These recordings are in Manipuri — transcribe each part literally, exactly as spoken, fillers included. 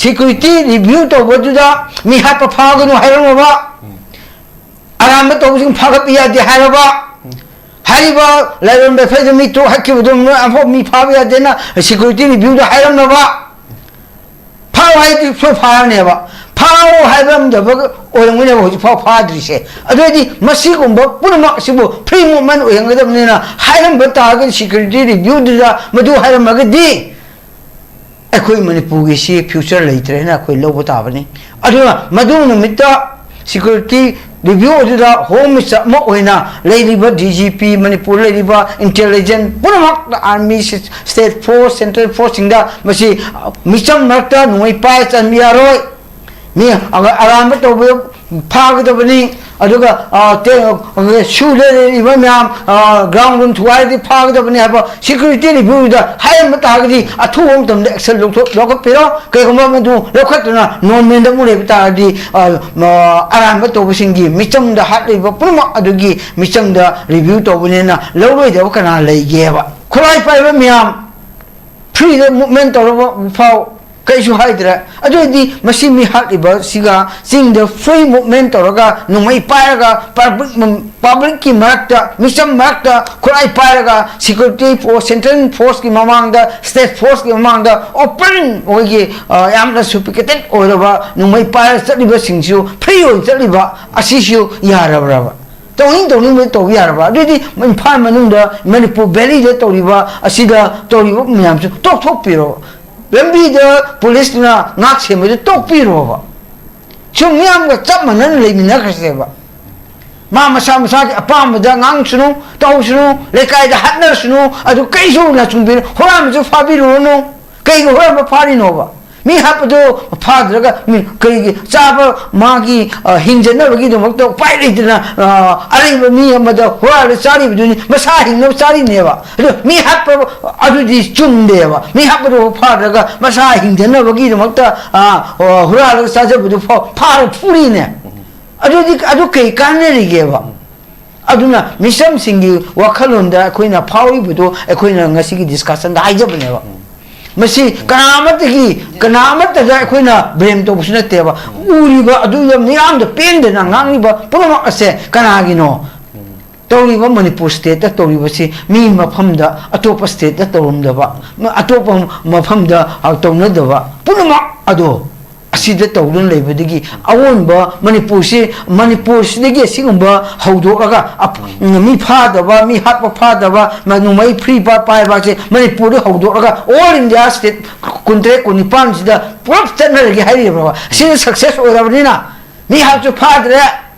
ꯁꯤꯀ꯭ꯌꯨꯔꯤꯇꯤ ꯔꯤꯚꯤꯌꯨ ꯇꯧꯕꯗꯨꯗ ꯃꯤ ꯍꯥꯠꯄ ꯐꯥꯒꯅꯨ ꯍꯥꯏꯔꯝꯃꯕ, ꯑꯔꯥꯟꯕ ꯇꯧꯕꯁꯤꯡ ꯐꯥꯒꯠꯄ ꯌꯥꯗꯦ ꯍꯥꯏꯔꯕ, ꯍꯥꯏꯔꯤꯕ ꯂꯥꯏꯔꯣꯟ ꯕꯦꯐꯩꯗ ꯃꯤ ꯇꯔꯨꯛ ꯍꯥꯠꯈꯤꯕꯗꯣ ꯅꯣꯏ ꯑꯃꯐꯥꯎ ꯃꯤ ꯐꯥꯕ ꯌꯥꯗꯦꯅ ꯁꯤꯀ꯭ꯌꯨꯔꯤꯇꯤ ꯔꯤꯚꯤꯌꯨꯗ ꯍꯥꯏꯔꯝꯃꯕ, ꯐꯥꯎ ꯍꯥꯏꯗꯤ ꯁꯣꯏ ꯐꯥꯔꯅꯦꯕ, ꯐꯥꯎ ꯍꯥꯏꯔꯝꯗꯕ ꯑꯣꯏꯔꯝꯒꯅꯦꯕ ꯍꯧꯖꯤꯛꯐꯥꯎ ꯐꯥꯗ꯭ꯔꯤꯁꯦ꯫ ꯑꯗꯨ ꯑꯣꯏꯔꯗꯤ ꯃꯁꯤꯒꯨꯝꯕ ꯄꯨꯝꯅꯃꯛ ꯑꯁꯤꯕꯨ ꯐ꯭ꯔꯤ ꯃꯨꯚꯃꯦꯟ ꯑꯣꯏꯍꯟꯒꯗꯕꯅꯤꯅ ꯍꯥꯏꯔꯝꯕ ꯇꯥꯔꯒꯗꯤ, ꯁꯤꯀ꯭ꯌꯨꯔꯤꯇꯤ ꯔꯤꯚꯤꯌꯨꯗꯨꯗ ꯃꯗꯨ ꯍꯥꯏꯔꯝꯃꯒꯗꯤ ꯑꯩꯈꯣꯏ ꯃꯅꯤꯄꯨꯔꯒꯤꯁꯤ ꯐ꯭ꯌꯨꯆꯔ ꯂꯩꯇ꯭ꯔꯦꯅ ꯑꯩꯈꯣꯏ ꯂꯧꯕ ꯇꯥꯕꯅꯤ꯫ ꯑꯗꯨꯅ ꯃꯗꯨ ꯅꯨꯃꯤꯠꯇ ꯁꯤꯀ꯭ꯌꯨꯔꯤꯇꯤ ꯔꯤꯚꯤꯌꯨ ꯑꯗꯨꯗ ꯍꯣꯝ ꯃꯤꯅꯤꯁꯇꯔ ꯑꯃ ꯑꯣꯏꯅ ꯂꯩꯔꯤꯕ ꯗꯤ ꯖꯤ ꯄꯤ, ꯃꯅꯤꯄꯨꯔ ꯂꯩꯔꯤꯕ ꯏꯟꯇꯦꯂꯤꯖꯦꯟꯁ ꯄꯨꯝꯅꯃꯛꯇ, ꯑꯥꯔꯃꯤ, ꯁ꯭ꯇꯦꯠ ꯐꯣꯔꯁ, ꯁꯦꯟꯇ꯭ꯔꯦꯜ ꯐꯣꯔꯁꯁꯤꯡꯗ ꯃꯁꯤ ꯃꯤꯆꯝ ꯃꯔꯛꯇ ꯅꯣꯡꯃꯩ ꯄꯥꯏꯔ ꯆꯟꯕ ꯌꯥꯔꯣꯏ꯫ ꯃꯤ ꯑꯔꯥꯟꯕ ꯇꯧꯕ ꯐꯥꯒꯗꯕꯅꯤ꯫ ꯑꯗꯨꯒ, ꯑ, ꯇꯦ-, ꯑ, ꯁꯨ ꯂꯩꯔꯤꯕ ꯃꯌꯥꯝ, ꯑ, ꯒ꯭ꯔꯥꯎꯟ ꯔꯨꯝ ꯊꯨꯒꯥꯏꯔꯗꯤ ꯐꯥꯒꯗꯕꯅꯤ ꯍꯥꯏꯕ ꯁꯤꯀ꯭ꯌꯨꯔꯤꯇꯤ ꯔꯤꯚꯤꯌꯨꯗ ꯍꯥꯏꯔꯝꯕ ꯇꯥꯔꯒꯗꯤ ꯑꯊꯨꯕ ꯃꯇꯝꯗ ꯑꯦꯛꯁꯟ ꯂꯧꯊꯣꯛ-, ꯂꯧꯈꯠꯄꯤꯔꯣ꯫ ꯀꯩꯒꯨꯝꯕ ꯃꯗꯨ ꯂꯧꯈꯠꯇꯨꯅ ꯅꯣꯔꯃꯦꯜꯗ ꯑꯃꯨꯛ ꯂꯩꯕ ꯇꯥꯔꯗꯤ, ꯑ, ꯑ, ꯑꯔꯥꯟꯕ ꯇꯧꯕꯁꯤꯡꯒꯤ ꯃꯤꯆꯝꯗ ꯍꯥꯠꯂꯤꯕ ꯄꯨꯝꯅꯃꯛ ꯑꯗꯨꯒꯤ ꯃꯤꯆꯝꯗ ꯔꯤꯚꯤꯌꯨ ꯇꯧꯕꯅꯦꯅ ꯂꯧꯔꯣꯏꯗꯕ ꯀꯅꯥ ꯂꯩꯒꯦꯕ? ꯈꯨꯠꯂꯥꯏ ꯄꯥꯏꯕ ꯃꯌꯥꯝ ꯐ꯭ꯔꯤꯗ ꯃꯨꯚꯃꯦꯟ ꯇꯧꯔꯕ ꯐꯥꯎ ꯀꯩꯁꯨ ꯍꯥꯏꯗ꯭ꯔꯦ꯫ ꯑꯗꯨ ꯑꯣꯏꯔꯗꯤ ꯃꯁꯤ ꯃꯤ ꯍꯥꯠꯂꯤꯕꯁꯤꯒ ꯆꯤꯡꯗ ꯐ꯭ꯔꯤ ꯃꯨꯚꯃꯦꯟ ꯇꯧꯔꯒ ꯅꯣꯡꯃꯩ ꯄꯥꯏꯔꯒ ꯄꯕ꯭ꯂꯤꯛ, ꯄꯕ꯭ꯂꯤꯛꯀꯤ ꯃꯔꯛꯇ, ꯃꯤꯆꯝ ꯃꯔꯛꯇ ꯈꯨꯠꯂꯥꯏ ꯄꯥꯏꯔꯒ ꯁꯤꯀ꯭ꯌꯨꯔꯤꯇꯤ ꯐꯣꯔꯁ, ꯁꯦꯟꯇ꯭ꯔꯦꯜ ꯐꯣꯔꯁꯀꯤ ꯃꯃꯥꯡꯗ, ꯁ꯭ꯇꯦꯠ ꯐꯣꯔꯁꯀꯤ ꯃꯃꯥꯡꯗ ꯑꯣꯄꯟ ꯑꯩꯈꯣꯏꯒꯤ, ꯑ, ꯌꯥꯝꯅ ꯁꯣꯐꯤꯁꯇꯤꯀꯦꯇꯦꯠ ꯑꯣꯏꯔꯕ ꯅꯣꯡꯃꯩ ꯄꯥꯏꯔꯒ ꯆꯠꯂꯤꯕꯁꯤꯡꯁꯨ, ꯐ꯭ꯔꯤ ꯑꯣꯏꯅ ꯆꯠꯂꯤꯕ ꯑꯁꯤꯁꯨ ꯌꯥꯔꯕ꯭ꯔꯕ? ꯇꯧꯅꯤꯡ ꯇꯧꯅꯤꯡꯕ ꯇꯧꯕ ꯌꯥꯔꯕ? ꯑꯗꯨꯗꯤ ꯏꯝꯐꯥꯜ ꯃꯅꯨꯡꯗ, ꯃꯅꯤꯄꯨꯔ ꯚꯦꯂꯤꯗ ꯇꯧꯔꯤꯕ, ꯑꯁꯤꯗ ꯇꯧꯔꯤꯕ ꯃꯌꯥꯝꯁꯨ ꯇꯣꯛꯊꯣꯛꯄꯤꯔꯣ꯫ ꯂꯝꯕꯤꯗ ꯄꯨꯂꯤꯁꯇꯨꯅ ꯉꯥꯛ ꯁꯦꯟꯕꯗꯨ ꯇꯣꯛꯄꯤꯔꯣꯕ꯫ ꯁꯨꯝ ꯃꯤꯌꯥꯝꯒ ꯆꯞ ꯃꯥꯟꯅꯅ ꯂꯩꯃꯤꯟꯅꯈ꯭ꯔꯁꯦꯕ꯫ ꯃꯥ ꯃꯁꯥ ꯃꯁꯥꯒꯤ ꯑꯄꯥꯝꯕꯗ ꯉꯥꯡꯁꯅꯨ, ꯇꯧꯁꯅꯨ, ꯂꯩꯀꯥꯏꯗ ꯍꯥꯠꯅꯔꯁꯅꯨ, ꯑꯗꯨ ꯀꯩꯁꯨ ꯅꯆꯨꯡꯕꯤꯔꯨ-, ꯍꯨꯔꯥꯟꯕꯁꯨ ꯐꯥꯕꯤꯔꯨꯔꯅꯨ꯫ ꯀꯩꯒꯤ ꯍꯨꯔꯥꯟꯕ ꯐꯥꯔꯤꯅꯣꯕ? ꯃꯤ ꯍꯥꯠꯄꯗꯣ ꯐꯥꯗ꯭ꯔꯒ ꯃꯤ ꯀꯔꯤꯒꯤ ꯆꯥꯕ, ꯃꯥꯒꯤ, ꯑ, ꯍꯤꯡꯖꯅꯕꯒꯤꯗꯃꯛꯇ ꯎꯄꯥꯏ ꯂꯩꯇꯅ, ꯑ, ꯑꯔꯩꯕ ꯃꯤ ꯑꯃꯗ ꯍꯨꯔꯥꯜꯂ ꯆꯥꯔꯤꯕꯗꯨꯅꯤ, ꯃꯁꯥ ꯍꯤꯡꯅꯕ ꯆꯥꯔꯤꯅꯦꯕ꯫ ꯑꯗꯣ ꯃꯤ ꯍꯥꯠꯄ ꯑꯗꯨꯗꯤ ꯆꯨꯝꯗꯦꯕ꯫ ꯃꯤ ꯍꯥꯠꯄꯗꯣ ꯐꯥꯗ꯭ꯔꯒ ꯃꯁꯥ ꯍꯤꯡꯖꯅꯕꯒꯤꯗꯃꯛꯇ, ꯑ, ꯑ, ꯍꯨꯔꯥꯜꯂꯒ ꯆꯥꯖꯕꯗꯨ ꯐꯥ-, ꯐꯥꯔ ꯐꯨꯔꯤꯅꯦ꯫ ꯑꯗꯨꯗꯤ ꯑꯗꯨ ꯀꯩ ꯀꯥꯟꯅꯔꯤꯒꯦꯕ? ꯑꯗꯨꯅ ꯃꯤꯆꯝꯁꯤꯡꯒꯤ ꯋꯥꯈꯜꯂꯣꯟꯗ ꯑꯩꯈꯣꯏꯅ ꯐꯥꯎꯔꯤꯕꯗꯨ ꯑꯩꯈꯣꯏꯅ ꯉꯁꯤꯒꯤ ꯗꯤꯁꯀꯁꯟꯗ ꯍꯥꯏꯖꯕꯅꯦꯕ꯫ ꯃꯁꯤ ꯀꯅꯥ ꯑꯃꯠꯇꯒꯤ, ꯀꯅꯥ ꯑꯃꯠꯇꯗ ꯑꯩꯈꯣꯏꯅ ꯕ꯭ꯂꯦꯝ ꯇꯧꯕꯁꯨ ꯅꯠꯇꯦꯕ꯫ ꯎꯔꯤꯕ ꯑꯗꯨꯗ ꯃꯤꯌꯥꯝꯗ ꯄꯦꯟꯗꯅ ꯉꯥꯡꯂꯤꯕ ꯄꯨꯝꯅꯃꯛ ꯑꯁꯦ ꯀꯅꯥꯒꯤꯅꯣ? ꯇꯧꯔꯤꯕ ꯃꯅꯤꯄꯨꯔ ꯁ꯭ꯇꯦꯠꯇ ꯇꯧꯔꯤꯕꯁꯤ ꯃꯤ ꯃꯐꯝꯗ, ꯑꯇꯣꯞꯄ ꯁ꯭ꯇꯦꯠꯇ ꯇꯧꯔꯝꯗꯕ, ꯑꯇꯣꯞꯄ ꯃꯐꯝꯗ, ꯑ, ꯇꯧꯅꯗꯕ ꯄꯨꯝꯅꯃꯛ ꯑꯗꯣ ꯑꯁꯤꯗ ꯇꯧꯗꯨꯅ ꯂꯩꯕꯗꯒꯤ ꯑꯑꯣꯟꯕ ꯃꯅꯤꯄꯨꯔꯁꯤ, ꯃꯅꯤꯄꯨꯔꯁꯤꯗꯒꯤ ꯑꯁꯤꯒꯨꯝꯕ ꯍꯧꯗꯣꯛꯂꯒ ꯑꯞ-, ꯃꯤ ꯐꯥꯗꯕ, ꯃꯤ ꯍꯥꯠꯄ ꯐꯥꯗꯕ, ꯃ-, ꯅꯣꯡꯃꯩ ꯐ꯭ꯔꯤ ꯄꯥ-, ꯄꯥꯏꯕꯁꯦ ꯃꯅꯤꯄꯨꯔꯗ ꯍꯧꯗꯣꯛꯂꯒ ꯑꯣꯜ ꯏꯟꯗꯤꯌꯥ ꯁ꯭ꯇꯦꯠ ꯀꯨꯟꯇꯔꯦꯠ, ꯀꯨꯟꯅꯤꯄꯥꯟꯁꯤꯗ ꯄꯨꯂꯞ ꯆꯠꯅꯔꯒꯦ ꯍꯥꯏꯔꯤꯕ꯭ꯔꯕ? ꯁꯤꯅ ꯁꯛꯁꯦꯁ ꯑꯣꯏꯔꯕꯅꯤꯅ ꯃꯤ ꯍꯥꯠꯁꯨ ꯐꯥꯗ꯭ꯔꯦ,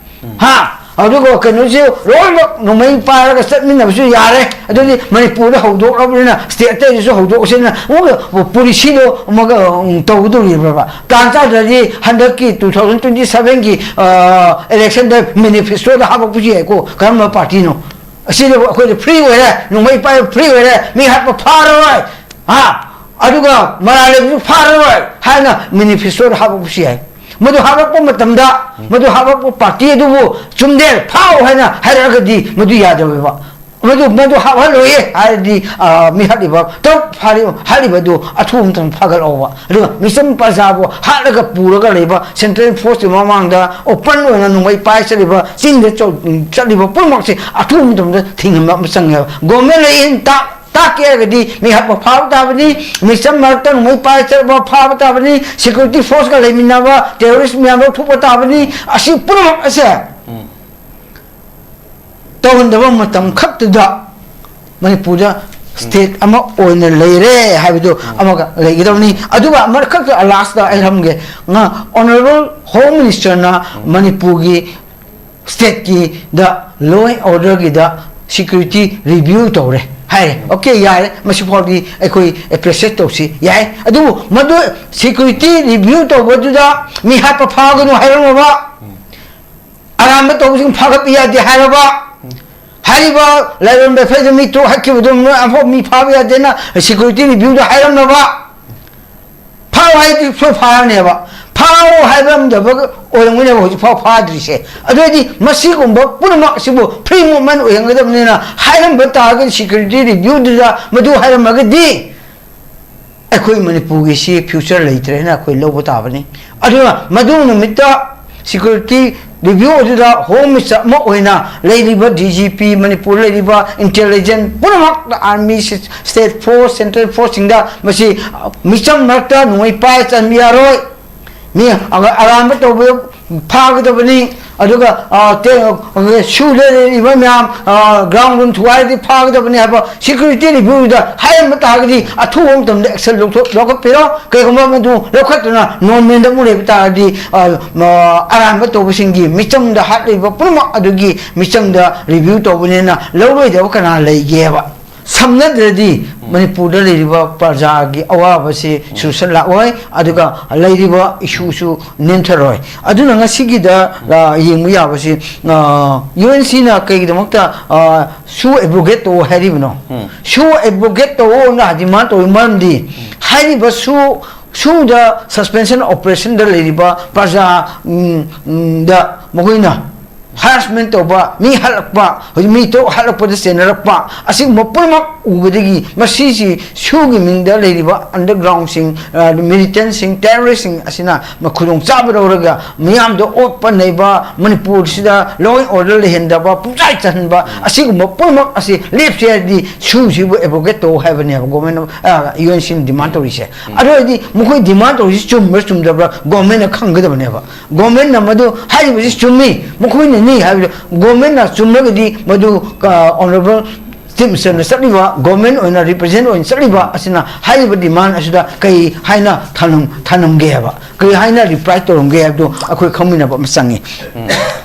ꯍꯥ? ꯑꯗꯨꯒ ꯀꯩꯅꯣꯁꯤ ꯂꯣꯏꯅꯃꯛ ꯅꯣꯡꯃꯩ ꯄꯥꯏꯔꯒ ꯆꯠꯃꯤꯟꯅꯕꯁꯨ ꯌꯥꯔꯦ꯫ ꯑꯗꯨꯗꯤ ꯃꯅꯤꯄꯨꯔꯗ ꯍꯧꯗꯣꯛꯂꯕꯅꯤꯅ ꯁ꯭ꯇꯦꯠ ꯑꯇꯩꯗꯁꯨ ꯍꯧꯗꯣꯛꯑꯁꯤꯅ ꯑꯃꯨꯛ ꯄꯣꯂꯤꯁꯤꯗꯣ ꯑꯃꯨꯛꯀ, ꯎꯝ, ꯇꯧꯒꯗꯧꯔꯤꯕ꯭ꯔꯕ? ꯇꯥꯟ ꯆꯥꯗ꯭ꯔꯗꯤ ꯍꯟꯗꯛꯀꯤ two thousand twenty sevenꯒꯤ, ꯑ, ꯏꯂꯦꯛꯁꯟꯗ ꯃꯦꯅꯤꯐꯦꯁꯇꯣꯗ ꯍꯥꯞꯄꯛꯄꯁꯨ ꯌꯥꯏꯀꯣ, ꯀꯔꯝꯕ ꯄꯥꯔꯇꯤꯅꯣ? ꯑꯁꯤꯗꯕꯨ ꯑꯩꯈꯣꯏꯗ ꯐ꯭ꯔꯤ ꯑꯣꯏꯔꯦ, ꯅꯣꯡꯃꯩ ꯄꯥꯏꯕ ꯐ꯭ꯔꯤ ꯑꯣꯏꯔꯦ, ꯃꯤ ꯍꯥꯠꯄ ꯐꯥꯔꯔꯣꯏ, ꯍꯥ? ꯑꯗꯨꯒ ꯃꯔꯥꯜ ꯂꯩꯕꯁꯨ ꯐꯥꯔꯔꯣꯏ ꯍꯥꯏꯅ ꯃꯦꯅꯤꯐꯦꯁꯇꯣꯗ ꯍꯥꯞꯄꯛꯄꯁꯨ ꯌꯥꯏ꯫ ꯃꯗꯨ ꯍꯥꯞꯄꯛꯄ ꯃꯇꯝꯗ, ꯃꯗꯨ ꯍꯥꯞꯄꯛꯄ ꯄꯥꯔꯇꯤ ꯑꯗꯨꯕꯨ ꯆꯨꯝꯗꯦ, ꯐꯥꯎ ꯍꯥꯏꯅ ꯍꯥꯏꯔꯛꯑꯒꯗꯤ ꯃꯗꯨ ꯌꯥꯗꯧꯔꯤꯕ꯫ ꯃꯗꯨ, ꯃꯗꯨ ꯍꯥꯞꯍꯜꯂꯣꯏꯌꯦ ꯍꯥꯏꯔꯗꯤ, ꯑ, ꯃꯤ ꯍꯥꯠꯂꯤꯕ, ꯇꯔꯨꯛ ꯐꯥꯔꯤꯕ, ꯍꯥꯠꯂꯤꯕ ꯑꯗꯨ ꯑꯊꯨꯕ ꯃꯇꯝꯗ ꯐꯥꯒꯠꯂꯛꯑꯣꯕ꯫ ꯑꯗꯨꯒ ꯃꯤꯆꯝ ꯄ꯭ꯔꯖꯥꯕꯨ ꯍꯥꯠꯂꯒ ꯄꯨꯔꯒ ꯂꯩꯕ ꯁꯦꯟꯇ꯭ꯔꯦꯜ ꯐꯣꯔꯁꯀꯤ ꯃꯃꯥꯡꯗ ꯑꯣꯄꯟ ꯑꯣꯏꯅ ꯅꯣꯡꯃꯩ ꯄꯥꯏ ꯆꯠꯂꯤꯕ, ꯆꯤꯡꯗ ꯆꯧ-, ꯆꯠꯂꯤꯕ ꯄꯨꯝꯅꯃꯛꯁꯦ ꯑꯊꯨꯕ ꯃꯇꯝꯗ ꯊꯤꯡꯍꯟꯕ ꯑꯃ ꯆꯪꯉꯦꯕ꯫ ꯒꯣꯔꯃꯦꯟꯅ ꯏꯟ ꯇꯥꯛ-, ꯇꯥꯛꯀꯦ ꯍꯥꯏꯔꯒꯗꯤ ꯃꯤ ꯍꯥꯠꯄ ꯐꯥꯕ ꯇꯥꯕꯅꯤ, ꯃꯤꯆꯝ ꯃꯔꯛꯇ ꯅꯣꯡꯃꯩ ꯄꯥꯏ ꯆꯠꯄ ꯐꯥꯕ ꯇꯥꯕꯅꯤ, ꯁꯦꯀ꯭ꯌꯨꯔꯤꯇꯤ ꯐꯣꯔꯁꯀ ꯂꯩꯃꯤꯟꯅꯕ ꯇꯦꯔꯣꯔꯤꯁ ꯃꯌꯥꯝ ꯂꯧꯊꯣꯛꯄ ꯇꯥꯕꯅꯤ꯫ ꯑꯁꯤ ꯄꯨꯝꯅꯃꯛ ꯑꯁꯦ ꯇꯧꯍꯟꯗꯕ ꯃꯇꯝ ꯈꯛꯇꯗ ꯃꯅꯤꯄꯨꯔꯗ ꯁ꯭ꯇꯦꯠ ꯑꯃ ꯑꯣꯏꯅ ꯂꯩꯔꯦ ꯍꯥꯏꯕꯗꯨ ꯑꯃꯒ ꯂꯩꯒꯗꯕꯅꯤ꯫ ꯑꯗꯨꯒ ꯑꯃꯈꯛꯇ ꯂꯥꯁꯇ ꯑꯩ ꯍꯥꯏꯔꯝꯒꯦ, ꯉꯥ-, ꯑꯣꯅꯔꯦꯕꯜ ꯍꯣꯝ ꯃꯤꯅꯤꯁꯇꯔꯅ ꯃꯅꯤꯄꯨꯔꯒꯤ ꯁ꯭ꯇꯦꯠꯀꯤꯗ ꯂꯣ ꯑꯦꯟ ꯑꯣꯔꯗꯔꯒꯤꯗ ꯁꯦꯀ꯭ꯌꯨꯔꯤꯇꯤ ꯔꯤꯚ꯭ꯌꯨ ꯇꯧꯔꯦ ꯍꯥꯏꯔꯦ꯫ ꯑꯣꯀꯦ, ꯌꯥꯔꯦ, ꯃꯁꯤꯐꯥꯎꯗꯤ ꯑꯩꯈꯣꯏ ꯑꯦꯄ꯭ꯔꯤꯁꯤꯌꯦꯠ ꯇꯧꯁꯤ, ꯌꯥꯏ꯫ ꯑꯗꯨꯕꯨ ꯃꯗꯨ ꯁꯦꯀ꯭ꯌꯨꯔꯤꯇꯤ ꯔꯤꯚ꯭ꯌꯨ ꯇꯧꯕꯗꯨꯗ ꯃꯤ ꯍꯥꯠꯄ ꯐꯥꯒꯅꯨ ꯍꯥꯏꯔꯝꯃꯕ, ꯑꯔꯥꯟꯕ ꯇꯧꯕꯁꯤꯡ ꯐꯥꯒꯠꯄ ꯌꯥꯗꯦ ꯍꯥꯏꯔꯕ, ꯍꯥꯏꯔꯤꯕ ꯂꯥꯏꯔꯣꯟ ꯕꯦꯐꯩꯗ ꯃꯤ ꯇꯔꯨꯛ ꯍꯥꯠꯈꯤꯕꯗꯣ ꯃꯣꯏ ꯑꯃꯐꯥꯎ ꯃꯤ ꯐꯥꯕ ꯌꯥꯗꯦꯅ ꯁꯦꯀ꯭ꯌꯨꯔꯤꯇꯤ ꯔꯤꯚ꯭ꯌꯨꯗ ꯍꯥꯏꯔꯝꯃꯕ, ꯐꯥꯎ ꯍꯥꯏꯗꯤ ꯁꯣꯏ ꯐꯥꯔꯅꯦꯕ, ꯐꯥꯎ ꯍꯥꯏꯔꯝꯗꯕ ꯑꯣꯏꯔꯝꯒꯅꯦꯕ ꯍꯧꯖꯤꯛꯐꯥꯎ ꯐꯥꯗ꯭ꯔꯤꯁꯦ꯫ ꯑꯗꯨ ꯑꯣꯏꯔꯗꯤ ꯃꯁꯤꯒꯨꯝꯕ ꯄꯨꯝꯅꯃꯛ ꯑꯁꯤꯕꯨ ꯐ꯭ꯔꯤ ꯃꯨꯚꯃꯦꯟ ꯑꯣꯏꯍꯟꯒꯗꯕꯅꯤꯅ ꯍꯥꯏꯔꯝꯕ ꯇꯥꯔꯒꯗꯤ, ꯁꯦꯀ꯭ꯌꯨꯔꯤꯇꯤ ꯔꯤꯚ꯭ꯌꯨꯗꯨꯗ ꯃꯗꯨ ꯍꯥꯏꯔꯝꯃꯒꯗꯤ, ꯑꯩꯈꯣꯏ ꯃꯅꯤꯄꯨꯔꯒꯤꯁꯤ ꯐ꯭ꯌꯨꯆꯔ ꯂꯩꯇ꯭ꯔꯦꯅ ꯑꯩꯈꯣꯏ ꯂꯧꯕ ꯇꯥꯕꯅꯤ꯫ ꯑꯗꯨꯅ ꯃꯗꯨ ꯅꯨꯃꯤꯠꯇ ꯁꯤꯀ꯭ꯌꯨꯔꯤꯇꯤ ꯔꯤꯚ꯭ꯌꯨ ꯑꯗꯨꯗ ꯍꯣꯝ ꯃꯤꯅꯤꯁꯇꯔ ꯑꯃ ꯑꯣꯏꯅ ꯂꯩꯔꯤꯕ ꯗꯤ ꯖꯤ ꯄꯤ ꯃꯅꯤꯄꯨꯔ ꯂꯩꯔꯤꯕ ꯏꯟꯇꯦꯂꯤꯖꯦꯟꯁ ꯄꯨꯝꯅꯃꯛ, ꯑꯥꯔꯃꯤ, ꯁ꯭ꯇꯦꯠ ꯐꯣꯔꯁ, ꯁꯦꯟꯇ꯭ꯔꯦꯜ ꯐꯣꯔꯁꯁꯤꯡꯗ ꯃꯁꯤ ꯃꯤꯆꯝ ꯃꯔꯛꯇ ꯅꯣꯡꯃꯩ ꯄꯥꯏꯔ ꯆꯟꯕ ꯌꯥꯔꯣꯏ꯫ ꯃꯤ ꯑꯔꯥꯟꯕ ꯇꯧꯕ ꯐꯥꯒꯗꯕꯅꯤ꯫ ꯑꯗꯨꯒ ꯁꯨ ꯂꯩꯔꯤꯕ ꯃꯌꯥꯝ ꯒ꯭ꯔꯥꯎꯟ ꯔꯨꯝ ꯊꯨꯒꯥꯏꯔꯗꯤ ꯐꯥꯒꯗꯕꯅꯤ ꯍꯥꯏꯕ ꯁꯤꯀ꯭ꯌꯨꯔꯤꯇꯤ ꯔꯤꯚ꯭ꯌꯨꯗ ꯍꯥꯏꯔꯝꯕ ꯇꯥꯔꯒꯗꯤ ꯑꯊꯨꯕ ꯃꯇꯝꯗ ꯑꯦꯛꯁꯟ ꯂꯧꯈꯠꯄꯤꯔꯣ꯫ ꯀꯩꯒꯨꯝꯕ ꯃꯗꯨ ꯂꯧꯈꯠꯇꯨꯅ ꯅꯣꯔꯃꯦꯜꯗ ꯑꯃꯨꯛ ꯂꯩꯕ ꯇꯥꯔꯗꯤ ꯑꯔꯥꯟꯕ ꯇꯧꯕꯁꯤꯡꯒꯤ ꯃꯤꯆꯝꯗ ꯍꯥꯠꯂꯤꯕ ꯄꯨꯝꯅꯃꯛ ꯑꯗꯨꯒꯤ ꯃꯤꯆꯝꯗ ꯔꯤꯚ꯭ꯌꯨ ꯇꯧꯕꯅꯦꯅ ꯂꯧꯔꯣꯏꯗꯕ ꯀꯅꯥ ꯂꯩꯒꯦꯕ? ꯁꯝꯅꯗ꯭ꯔꯗꯤ ꯃꯅꯤꯄꯨꯔꯗ ꯂꯩꯔꯤꯕ ꯄ꯭ꯔꯖꯥꯒꯤ ꯑꯋꯥꯕꯁꯤ ꯁꯣꯂꯨꯁꯟ ꯂꯥꯛꯑꯣꯏ, ꯑꯗꯨꯒ ꯂꯩꯔꯤꯕ ꯏꯁꯨꯁꯨ ꯅꯦꯝꯊꯔꯣꯏ꯫ ꯑꯗꯨꯅ ꯉꯁꯤꯒꯤꯗ ꯌꯦꯡꯕ ꯌꯥꯕꯁꯤ, ꯌꯨ ꯑꯦꯟ ꯁꯤꯅ ꯀꯩꯒꯤꯗꯃꯛꯇ ꯁꯨ ꯑꯦꯕ꯭ꯔꯣꯒꯦꯠ ꯇꯧ ꯍꯥꯏꯔꯤꯕꯅꯣ? ꯁꯨ ꯑꯦꯕ꯭ꯔꯣꯒꯦꯠ ꯇꯧꯅ ꯗꯤꯃꯥꯟ ꯇꯧꯔꯤ ꯃꯔꯝꯗꯤ ꯍꯥꯏꯔꯤꯕ ꯁꯨ ꯁꯨꯗ ꯁꯁꯄꯦꯟꯁꯟ ꯑꯣꯄꯔꯦꯁꯟꯗ ꯂꯩꯔꯤꯕ ꯄ꯭ꯔꯖꯥ ꯗ ꯃꯈꯣꯏꯅ ꯍꯔꯥꯁꯃꯦꯟ ꯇꯧꯕ, ꯃꯤ ꯍꯥꯠꯂꯛꯄ, ꯍꯧꯖꯤꯛ ꯃꯤ ꯇꯔꯨꯛ ꯍꯥꯠꯂꯛꯄꯗ ꯆꯦꯟꯅꯔꯛꯄ, ꯑꯁꯤꯒꯨꯝꯕ ꯄꯨꯝꯅꯃꯛ ꯎꯕꯗꯒꯤ ꯃꯁꯤꯁꯤ ꯁꯨꯒꯤ ꯃꯤꯡꯗ ꯂꯩꯔꯤꯕ ꯑꯟꯗꯔꯒ꯭ꯔꯥꯎꯟꯁꯤꯡ, ꯃꯤꯂꯤꯇꯦꯟꯁꯤꯡ, ꯇꯦꯔꯣꯔꯤꯁꯁꯤꯡ ꯑꯁꯤꯅ ꯈꯨꯗꯣꯡꯆꯥꯕ ꯂꯧꯔꯒ ꯃꯤꯌꯥꯝꯗ ꯑꯣꯠꯄ ꯅꯩꯕ, ꯃꯅꯤꯄꯨꯔꯁꯤꯗ law and order ꯂꯩꯍꯟꯗꯕ, ꯄꯨꯡꯆꯥꯏ ꯆꯥꯏꯍꯟꯕ, ꯑꯁꯤꯒꯨꯝꯕ ꯄꯨꯝꯅꯃꯛ ꯑꯁꯤ ꯂꯦꯞꯁꯦ ꯍꯥꯏꯔꯗꯤ ꯁꯨꯁꯤꯕꯨ ꯑꯦꯕ꯭ꯔꯣꯒꯦꯠ ꯇꯧ ꯍꯥꯏꯕꯅꯦꯕ ꯒꯣꯔꯃꯦꯟ, ꯌꯨ ꯑꯦꯟ ꯁꯤꯅ ꯗꯤꯃꯥꯟ ꯇꯧꯔꯤꯁꯦ꯫ ꯑꯗꯨ ꯑꯣꯏꯔꯗꯤ ꯃꯈꯣꯏ ꯗꯤꯃꯥꯟ ꯇꯧꯔꯤꯁꯤ ꯆꯨꯝꯕ꯭ꯔꯥ ꯆꯨꯝꯗꯕ꯭ꯔꯥ ꯒꯣꯔꯃꯦꯟꯅ ꯈꯪꯒꯗꯕꯅꯦꯕ꯫ ꯒꯣꯔꯃꯦꯟꯅ ꯃꯗꯨ ꯍꯥꯏꯔꯤꯕꯁꯤ ꯆꯨꯝꯃꯤ, ꯃꯈꯣꯏꯅꯅꯤ ꯍꯥꯏꯕꯗꯨ ꯒꯣꯔꯃꯦꯟꯅ ꯆꯨꯝꯂꯒꯗꯤ ꯃꯗꯨ ꯑꯣꯅꯔꯦꯕꯜ ꯆꯤꯐ ꯃꯤꯅꯤꯁꯇꯔꯅ ꯆꯠꯂꯤꯕ, ꯒꯣꯔꯃꯦꯟ ꯑꯣꯏꯅ ꯔꯤꯄ꯭ꯔꯖꯦꯟ ꯑꯣꯏꯅ ꯆꯠꯂꯤꯕ ꯑꯁꯤꯅ ꯍꯥꯏꯔꯤꯕ ꯗꯤꯃꯥꯟ ꯑꯁꯤꯗ ꯀꯔꯤ ꯍꯥꯏꯅ ꯊꯅꯝ-, ꯊꯅꯝꯒꯦ ꯍꯥꯏꯕ, ꯀꯔꯤ ꯍꯥꯏꯅ ꯔꯤꯄ꯭ꯂꯥꯏ ꯇꯧꯔꯝꯒꯦ ꯍꯥꯏꯕꯗꯨ ꯑꯩꯈꯣꯏ ꯈꯪꯃꯤꯟꯅꯕ ꯑꯃ ꯆꯪꯉꯤ꯫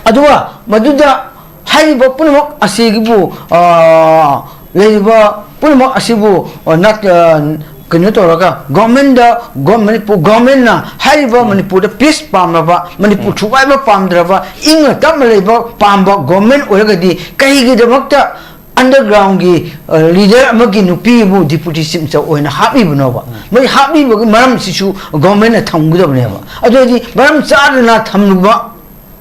ꯑꯗꯨꯒ ꯃꯗꯨꯗ ꯍꯥꯏꯔꯤꯕ ꯄꯨꯝꯅꯃꯛ ꯑꯁꯤꯒꯤꯕꯨ, ꯑ, ꯂꯩꯔꯤꯕ ꯄꯨꯝꯅꯃꯛ ꯑꯁꯤꯕꯨ, ꯑ, ꯅꯠ-, ꯑ, ꯀꯩꯅꯣ ꯇꯧꯔꯒ ꯒꯣꯔꯃꯦꯟꯗ, ꯒꯣ-, ꯃꯅꯤꯄꯨꯔ ꯒꯣꯔꯃꯦꯟꯅ ꯍꯥꯏꯔꯤꯕ ꯃꯅꯤꯄꯨꯔꯗ ꯄꯤꯁ ꯄꯥꯝꯂꯕ, ꯃꯅꯤꯄꯨꯔ ꯊꯨꯒꯥꯏꯕ ꯄꯥꯝꯗ꯭ꯔꯕ, ꯏꯪꯅ ꯇꯞꯅ ꯂꯩꯕ ꯄꯥꯝꯕ ꯒꯣꯔꯃꯦꯟ ꯑꯣꯏꯔꯒꯗꯤ ꯀꯩꯒꯤꯗꯃꯛꯇ ꯑꯟꯗꯔꯒ꯭ꯔꯥꯎꯟꯒꯤ, ꯑ, ꯂꯤꯗꯔ ꯑꯃꯒꯤ ꯅꯨꯄꯤ ꯑꯃꯕꯨ ꯗꯤꯄꯨꯇꯤ ꯆꯤꯐ ꯃꯤꯅꯤꯁꯇꯔ ꯑꯣꯏꯅ ꯍꯥꯞꯂꯤꯕꯅꯣꯕ? ꯃꯣꯏ ꯍꯥꯞꯂꯤꯕꯒꯤ ꯃꯔꯝꯁꯤꯁꯨ ꯒꯣꯔꯃꯦꯟꯅ ꯊꯝꯒꯗꯕꯅꯦꯕ꯫ ꯑꯗꯨ ꯑꯣꯏꯔꯗꯤ ꯃꯔꯝ ꯆꯥꯗꯅ ꯊꯝꯂꯨꯕ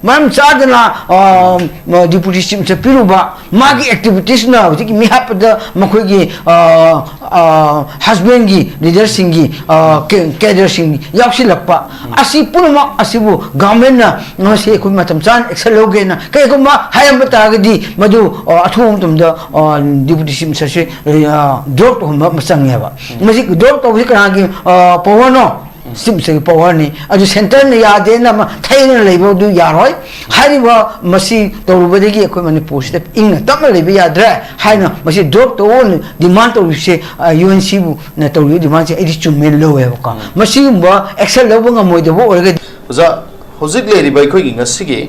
ꯃꯔꯝ ꯆꯥꯗꯅ, ꯑ, ꯃ-, ꯗꯤꯄꯨꯇꯤ ꯆꯤꯐ ꯃꯤꯅꯤꯁꯇꯔ ꯄꯤꯔꯨꯕ, ꯃꯥꯒꯤ ꯑꯦꯛꯇꯤꯚꯤꯇꯤꯁꯅ ꯍꯧꯖꯤꯛꯀꯤ ꯃꯤꯍꯥꯠꯄꯗ ꯃꯈꯣꯏꯒꯤ, ꯑ, ꯑ, ꯍꯁꯕꯦꯟꯒꯤ, ꯂꯤꯗꯔꯁꯤꯡꯒꯤ, ꯑ, ꯀꯦ-, ꯀꯦꯗꯔꯁꯤꯡ ꯌꯥꯎꯁꯤꯜꯂꯛꯄ, ꯑꯁꯤ ꯄꯨꯝꯅꯃꯛ ꯑꯁꯤꯕꯨ ꯒꯚꯔꯟꯃꯦꯟꯅ ꯉꯁꯤ ꯑꯩꯈꯣꯏ ꯃꯇꯝ ꯆꯥꯅ ꯑꯦꯛꯁꯟ ꯂꯧꯒꯦꯅ ꯀꯩꯒꯨꯝꯕ ꯍꯥꯏꯔꯝꯕ ꯇꯥꯔꯒꯗꯤ, ꯃꯗꯨ, ꯑ, ꯑꯊꯨꯕ ꯃꯇꯝꯗ, ꯑ, ꯗꯤꯄꯨꯇꯤ ꯆꯤꯐ ꯃꯤꯅꯤꯁꯇꯔꯁꯤ, ꯑ, ꯗ꯭ꯔꯣꯞ ꯇꯧꯍꯟꯕ ꯑꯃ ꯆꯪꯉꯦꯕ꯫ ꯃꯁꯤ ꯗ꯭ꯔꯣꯞ ꯇꯧꯕꯁꯤ ꯀꯅꯥꯒꯤ, ꯑ, ꯄꯋꯥꯔꯅꯣ? ꯆꯤꯐ ꯃꯤꯅꯤꯁꯇꯔꯒꯤ ꯄꯋꯥꯔꯅꯤ꯫ ꯑꯗꯨ ꯁꯦꯟꯇꯔꯅ ꯌꯥꯗꯦꯅ ꯑꯃ ꯊꯩꯗꯅ ꯂꯩꯕ ꯑꯗꯨ ꯌꯥꯔꯣꯏ꯫ ꯍꯥꯏꯔꯤꯕ ꯃꯁꯤ ꯇꯧꯔꯨꯕꯗꯒꯤ ꯑꯩꯈꯣꯏ ꯃꯅꯤꯄꯨꯔꯁꯤꯗ ꯏꯪꯅ ꯇꯞꯅ ꯂꯩꯕ ꯌꯥꯗ꯭ꯔꯦ ꯍꯥꯏꯅ ꯃꯁꯤ ꯗ꯭ꯔꯣꯞ ꯇꯧꯑꯣꯅ ꯗꯤꯃꯥꯟ ꯇꯧꯔꯤꯕꯁꯦ, ꯑ, ꯌꯨ ꯑꯦꯟ ꯁꯤꯕꯨꯅ ꯇꯧꯔꯤꯕ ꯗꯤꯃꯥꯟꯁꯦ ꯑꯩꯗꯤ ꯆꯨꯝꯃꯦꯅ ꯂꯧꯋꯦꯕꯀꯣ꯫ ꯃꯁꯤꯒꯨꯝꯕ ꯑꯦꯛꯁꯟ ꯂꯧꯕ ꯉꯝꯃꯣꯏꯗꯕ ꯑꯣꯏꯔꯒꯗꯤ ꯑꯣꯖꯥ, ꯍꯧꯖꯤꯛ ꯂꯩꯔꯤꯕ ꯑꯩꯈꯣꯏꯒꯤ ꯉꯁꯤꯒꯤ,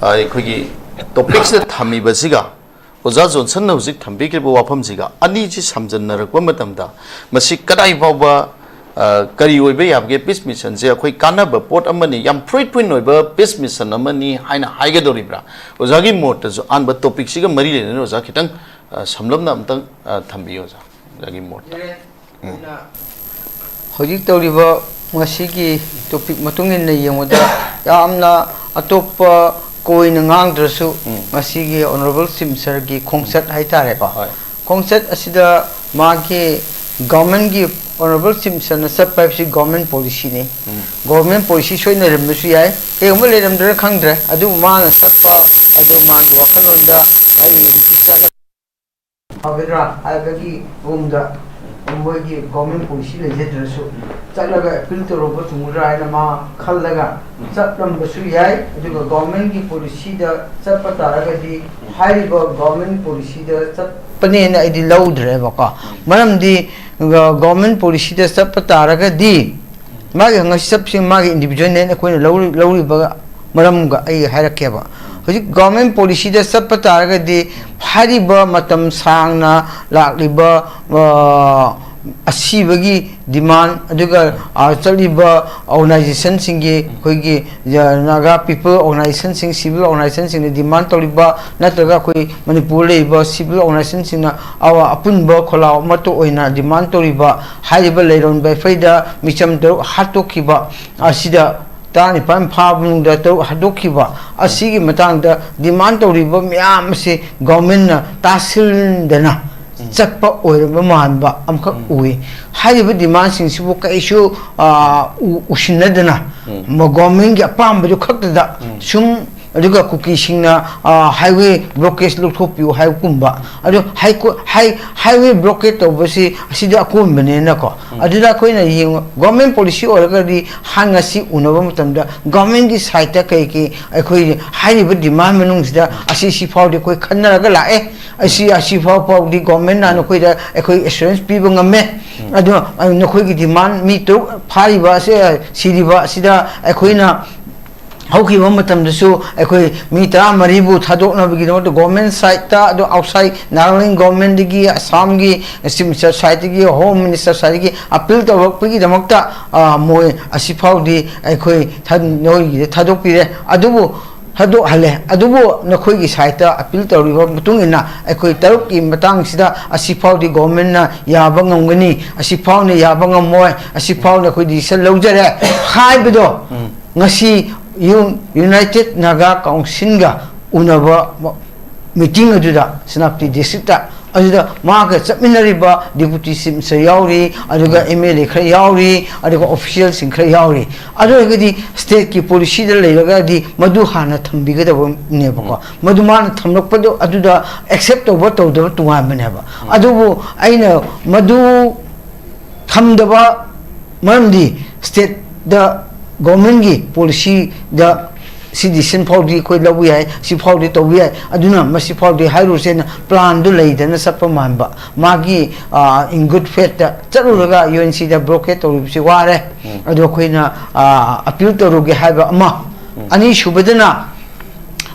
ꯑ, ꯑꯩꯈꯣꯏꯒꯤ ꯇꯣꯄꯤꯛꯁꯤꯗ ꯊꯝꯃꯤꯕꯁꯤꯒ ꯑꯣꯖꯥ ꯖꯣꯟꯁꯟꯅ ꯍꯧꯖꯤꯛ ꯊꯝꯕꯤꯈ꯭ꯔꯤꯕ ꯋꯥꯐꯝꯁꯤꯒ ꯑꯅꯤꯁꯤ ꯁꯝꯖꯟꯅꯔꯛꯄ ꯃꯇꯝꯗ ꯃꯁꯤ ꯀꯗꯥꯏ ꯐꯥꯎꯕ, ꯑ, ꯀꯔꯤ ꯑꯣꯏꯕ ꯌꯥꯕꯒꯦ? ꯄꯤꯁ ꯃꯤꯁꯟꯁꯦ ꯑꯩꯈꯣꯏ ꯀꯥꯟꯅꯕ ꯄꯣꯠ ꯑꯃꯅꯤ, ꯌꯥꯝ ꯐ꯭ꯔꯨꯏꯠꯐꯨꯜ ꯑꯣꯏꯕ ꯄꯤꯁ ꯃꯤꯁꯟ ꯑꯃꯅꯤ ꯍꯥꯏꯅ ꯍꯥꯏꯒꯗꯧꯔꯤꯕ꯭ꯔꯥ? ꯑꯣꯖꯥꯒꯤ ꯃꯣꯠꯇꯁꯨ ꯑꯍꯥꯟꯕ ꯇꯣꯄꯤꯛꯁꯤꯒ ꯃꯔꯤ ꯂꯩꯅꯅ ꯑꯣꯖꯥ ꯈꯤꯇꯪ, ꯑ, ꯁꯝꯂꯞꯅ ꯑꯝꯇꯪ, ꯑ, ꯊꯝꯕꯤꯌꯨ ꯑꯣꯖꯥ, ꯑꯣꯖꯥꯒꯤ ꯃꯣꯠꯇ꯫ ꯎꯝ꯫ ꯑꯩꯈꯣꯏꯅ ꯍꯧꯖꯤꯛ ꯇꯧꯔꯤꯕ ꯉꯁꯤꯒꯤ ꯇꯣꯄꯤꯛ ꯃꯇꯨꯡ ꯏꯟꯅ ꯌꯦꯡꯕꯗ ꯌꯥꯝꯅ ꯑꯇꯣꯞꯄ ꯀꯣꯏꯅ ꯉꯥꯡꯗ꯭ꯔꯁꯨ ꯎꯝ꯫ ꯉꯁꯤꯒꯤ ꯑꯣꯅꯔꯦꯕꯜ ꯆꯤꯐ ꯃꯤꯅꯤꯁꯇꯔꯒꯤ ꯈꯣꯡꯆꯠ ꯍꯥꯏꯇꯥꯔꯦꯀꯣ꯫ ꯍꯣꯏ꯫ ꯈꯣꯡꯆꯠ ꯑꯁꯤꯗ ꯃꯥꯒꯤ ꯒꯚꯔꯟꯃꯦꯟꯒꯤ ꯑꯣꯅꯔꯦꯕꯜ ꯆꯤꯐ ꯃꯤꯅꯤꯁꯇꯔꯅ ꯆꯠꯄ ꯍꯥꯏꯕꯁꯤ ꯒꯚꯔꯟꯃꯦꯟ ꯄꯣꯂꯤꯁꯤꯅꯤ꯫ ꯎꯝ꯫ ꯒꯚꯔꯟꯃꯦꯟ ꯄꯣꯂꯤꯁꯤ ꯁꯣꯏꯅ ꯂꯩꯔꯝꯕꯁꯨ ꯌꯥꯏ, ꯀꯩꯒꯨꯝꯕ ꯂꯩꯔꯝꯗ꯭ꯔꯥ ꯈꯪꯗ꯭ꯔꯦ, ꯑꯗꯨꯕꯨ ꯃꯥꯅ ꯆꯠꯄ ꯑꯗꯨ ꯃꯥꯒꯤ ꯋꯥꯈꯜꯂꯣꯟꯗ ꯑꯩ ꯍꯧꯖꯤꯛ ꯆꯠꯂ ꯐꯒꯗ꯭ꯔꯥ ꯍꯥꯏꯕꯒꯤ ꯃꯑꯣꯡꯗ ꯃꯣꯏꯒꯤ ꯒꯣꯔꯃꯦꯟ ꯄꯣꯂꯤꯁꯤ ꯂꯩꯖꯗ꯭ꯔꯁꯨ ꯆꯠꯂꯒ ꯑꯦꯄꯤꯜ ꯇꯧꯔꯨꯕ ꯆꯨꯝꯒꯗ꯭ꯔꯥ ꯍꯥꯏꯅ ꯃꯥ ꯈꯜꯂꯒ ꯆꯠꯂꯝꯕꯁꯨ ꯌꯥꯏ꯫ ꯑꯗꯨꯒ ꯒꯣꯔꯃꯦꯟꯒꯤ ꯄꯣꯂꯤꯁꯤꯗ ꯆꯠꯄ ꯇꯥꯔꯒꯗꯤ ꯍꯥꯏꯔꯤꯕ ꯒꯣꯔꯃꯦꯟ ꯄꯣꯂꯤꯁꯤꯗ ꯆꯠꯄꯅꯦꯅ ꯑꯩꯗꯤ ꯂꯧꯗ꯭ꯔꯦꯕꯀꯣ꯫ ꯃꯔꯝꯗꯤ ꯒꯣꯔꯃꯦꯟ ꯄꯣꯂꯤꯁꯤꯗ ꯆꯠꯄ ꯇꯥꯔꯒꯗꯤ ꯃꯥꯒꯤ ꯉꯁꯤ ꯆꯠꯄꯁꯤ ꯃꯥꯒꯤ ꯏꯟꯗꯤꯕꯤꯖꯨꯋꯦꯜꯅꯦꯅ ꯑꯩꯈꯣꯏꯅ ꯂꯧꯔꯤ-, ꯂꯧꯔꯤꯕ ꯃꯔꯝꯒ ꯑꯩ ꯍꯥꯏꯔꯛꯀꯦꯕ꯫ ꯍꯧꯖꯤꯛ ꯒꯣꯔꯃꯦꯟ ꯄꯣꯂꯤꯁꯤꯗ ꯆꯠꯄ ꯇꯥꯔꯒꯗꯤ ꯍꯥꯏꯔꯤꯕ ꯃꯇꯝ ꯁꯥꯡꯅ ꯂꯥꯛꯂꯤꯕ, ꯑ, ꯑꯁꯤꯕꯒꯤ ꯗꯤꯃꯥꯟ, ꯑꯗꯨꯒ, ꯑ, ꯆꯠꯂꯤꯕ ꯑꯣꯔꯒꯅꯥꯏꯖꯦꯁꯟꯁꯤꯡꯒꯤ, ꯑꯩꯈꯣꯏꯒꯤ, ꯑ, ꯅꯥꯒꯥ ꯄꯤꯄꯜ ꯑꯣꯔꯒꯅꯥꯏꯖꯦꯁꯟꯁꯤꯡ, ꯁꯤꯚꯤꯜ ꯑꯣꯔꯒꯅꯥꯏꯖꯦꯁꯟꯁꯤꯡꯅ ꯗꯤꯃꯥꯟ ꯇꯧꯔꯤꯕ, ꯅꯠꯇ꯭ꯔꯒ ꯑꯩꯈꯣꯏ ꯃꯅꯤꯄꯨꯔꯗ ꯂꯩꯔꯤꯕ ꯁꯤꯚꯤꯜ ꯑꯣꯔꯒꯅꯥꯏꯖꯦꯁꯟꯁꯤꯡꯅ ꯑꯋꯥ-, ꯑꯄꯨꯟꯕ ꯈꯣꯜꯂꯥꯎ ꯑꯃꯠꯇ ꯑꯣꯏꯅ ꯗꯤꯃꯥꯟ ꯇꯧꯔꯤꯕ ꯍꯥꯏꯔꯤꯕ ꯂꯩꯔꯣꯟ ꯕꯦꯐꯩꯗ ꯃꯤꯆꯝ ꯇꯔꯨꯛ ꯍꯥꯠꯇꯣꯛꯈꯤꯕ ꯑꯁꯤꯗ ꯇꯔꯥꯅꯤꯄꯥꯟ ꯐꯥꯕ ꯃꯅꯨꯡꯗ ꯇꯔꯨꯛ ꯍꯥꯠꯇꯣꯛꯈꯤꯕ ꯑꯁꯤꯒꯤ ꯃꯇꯥꯡꯗ demand ꯇꯧꯔꯤꯕ ꯃꯌꯥꯝ ꯑꯁꯤ government ꯅ ꯇꯥꯁꯤꯟꯗꯅ ꯆꯠꯄ ꯑꯣꯏꯔꯕ ꯃꯥꯟꯕ ꯑꯃꯈꯛ ꯎꯏ꯫ ꯍꯥꯏꯔꯤꯕ demand ꯁꯤꯡꯁꯤꯕꯨ ꯀꯩꯁꯨ, ꯑ, ꯎ-, ꯎꯁꯤꯟꯅꯗꯅ ꯃ-, government ꯒꯤ ꯑꯄꯥꯝꯕꯗꯨ ꯈꯛꯇꯗ ꯁꯨꯝ, ꯑꯗꯨꯒ ꯀꯨꯀꯤꯁꯤꯡꯅ, ꯑ, highway blockade ꯂꯧꯊꯣꯛꯄꯤꯌꯨ ꯍꯥꯏꯕꯒꯨꯝꯕ, ꯑꯗꯨ ꯍꯥꯏ-, ꯍꯥꯏ-, highway blockade ꯇꯧꯕꯁꯤ ꯑꯁꯤꯗꯤ ꯑꯀꯣꯟꯕꯅꯦꯅꯀꯣ꯫ ꯑꯗꯨꯗ ꯑꯩꯈꯣꯏꯅ ꯌꯦꯡꯕ, government policy ꯑꯣꯏꯔꯒꯗꯤ ꯍꯥꯟꯅ ꯁꯤ ꯎꯅꯕ ꯃꯇꯝꯗ government ꯀꯤ side ꯇ ꯀꯩ ꯀꯩ ꯑꯩꯈꯣꯏ ꯍꯥꯏꯔꯤꯕ demand ꯃꯅꯨꯡꯁꯤꯗ ꯑꯁꯤ ꯁꯤ ꯐꯥꯎꯗꯤ ꯑꯩꯈꯣꯏ ꯈꯟꯅꯔꯒ ꯂꯥꯛꯑꯦ, ꯑꯁꯤ ꯑꯁꯤ ꯐꯥꯎ ꯐꯥꯎꯗꯤ government ꯅ ꯅꯈꯣꯏꯗ ꯑꯩꯈꯣꯏ assurance ꯄꯤꯕ ꯉꯝꯃꯦ꯫ ꯑꯗꯣ, ꯑ, ꯅꯈꯣꯏꯒꯤ demand ꯃꯤ ꯇꯔꯨꯛ ꯐꯥꯔꯤꯕ ꯑꯁꯤ, ꯁꯤꯔꯤꯕ ꯑꯁꯤꯗ ꯑꯩꯈꯣꯏꯅ ꯍꯧꯈꯤꯕ ꯃꯇꯝꯗꯁꯨ ꯑꯩꯈꯣꯏ ꯃꯤ ꯇꯔꯥꯃꯔꯤꯕꯨ ꯊꯥꯗꯣꯛꯅꯕꯒꯤꯗꯃꯛꯇ government side ꯇ, ꯑꯗꯣ outside Nagaland government ꯇꯒꯤ, ꯑꯁꯥꯝꯒꯤ Chief Minister side ꯇꯒꯤ, Home Minister side ꯇꯒꯤ appeal ꯇꯧꯔꯛꯄꯒꯤꯗꯃꯛꯇ, ꯑ, ꯃꯣꯏ ꯑꯁꯤꯐꯥꯎꯗꯤ ꯑꯩꯈꯣꯏ ꯊ-, ꯅꯣꯏꯒꯤꯗ ꯊꯥꯗꯣꯛꯄꯤꯔꯦ꯫ ꯑꯗꯨꯕꯨ ꯊꯥꯗꯣꯛꯍꯜꯂꯦ꯫ ꯑꯗꯨꯕꯨ ꯅꯈꯣꯏꯒꯤ side ꯇ appeal ꯇꯧꯔꯤꯕ ꯃꯇꯨꯡ ꯏꯟꯅ ꯑꯩꯈꯣꯏ ꯇꯔꯨꯛꯀꯤ ꯃꯇꯥꯡꯁꯤꯗ ꯑꯁꯤꯐꯥꯎꯗꯤ government ꯅ ꯌꯥꯕ ꯉꯝꯒꯅꯤ, ꯑꯁꯤꯐꯥꯎꯅ ꯌꯥꯕ ꯉꯝꯃꯣꯏ, ꯑꯁꯤꯐꯥꯎꯅ ꯑꯩꯈꯣꯏ decision ꯂꯧꯖꯔꯦ ꯍꯥꯏꯕꯗꯣ ꯉꯁꯤ ꯌꯨ-, United Naga Council ꯒ ꯎꯅꯕ ꯃ-, meeting ꯑꯗꯨꯗ ꯁꯦꯅꯥꯄꯇꯤ district ꯇ, ꯑꯗꯨꯗ ꯃꯥꯒ ꯆꯠꯃꯤꯟꯅꯔꯤꯕ Deputy Chief Minister ꯌꯥꯎꯔꯤ, ꯑꯗꯨꯒ M L A ꯈꯔ ꯌꯥꯎꯔꯤ, ꯑꯗꯨꯒ official ꯁꯤꯡ ꯈꯔ ꯌꯥꯎꯔꯤ꯫ ꯑꯗꯨ ꯑꯣꯏꯔꯒꯗꯤ state ꯀꯤ policy ꯗ ꯂꯩꯔꯒꯗꯤ ꯃꯗꯨ ꯍꯥꯟꯅ ꯊꯝꯕꯤꯒꯗꯕꯅꯦꯕꯀꯣ꯫ ꯃꯗꯨ ꯃꯥꯅ ꯊꯝꯂꯛꯄꯗꯣ ꯑꯗꯨꯗ accept ꯇꯧꯕ ꯇꯧꯗꯕ ꯇꯣꯉꯥꯟꯕꯅꯦꯕ꯫ ꯑꯗꯨꯕꯨ ꯑꯩꯅ ꯃꯗꯨ ꯊꯝꯗꯕ ꯃꯔꯝꯗꯤ state ꯗ government ꯒꯤ policy ꯗ ꯁꯤ decision ꯐꯥꯎꯗꯤ ꯑꯩꯈꯣꯏ ꯂꯧꯕ ꯌꯥꯏ, ꯁꯤ ꯐꯥꯎꯗꯤ ꯇꯧꯕ ꯌꯥꯏ, ꯑꯗꯨꯅ ꯃꯁꯤ ꯐꯥꯎꯗꯤ ꯍꯥꯏꯔꯨꯁꯦꯅ plan ꯗꯨ ꯂꯩꯗꯅ ꯆꯠꯄ ꯃꯥꯟꯕ꯫ ꯃꯥꯒꯤ, ꯑ, in good faith ꯇ ꯆꯠꯂꯨꯔꯒ U N C ꯗ blockade ꯇꯧꯔꯤꯕꯁꯤ ꯋꯥꯔꯦ, ꯑꯗꯣ ꯑꯩꯈꯣꯏꯅ, ꯑ, appeal ꯇꯧꯔꯨꯒꯦ ꯍꯥꯏꯕ ꯑꯃ꯫ ꯑꯅꯤꯁꯨꯕꯗꯅ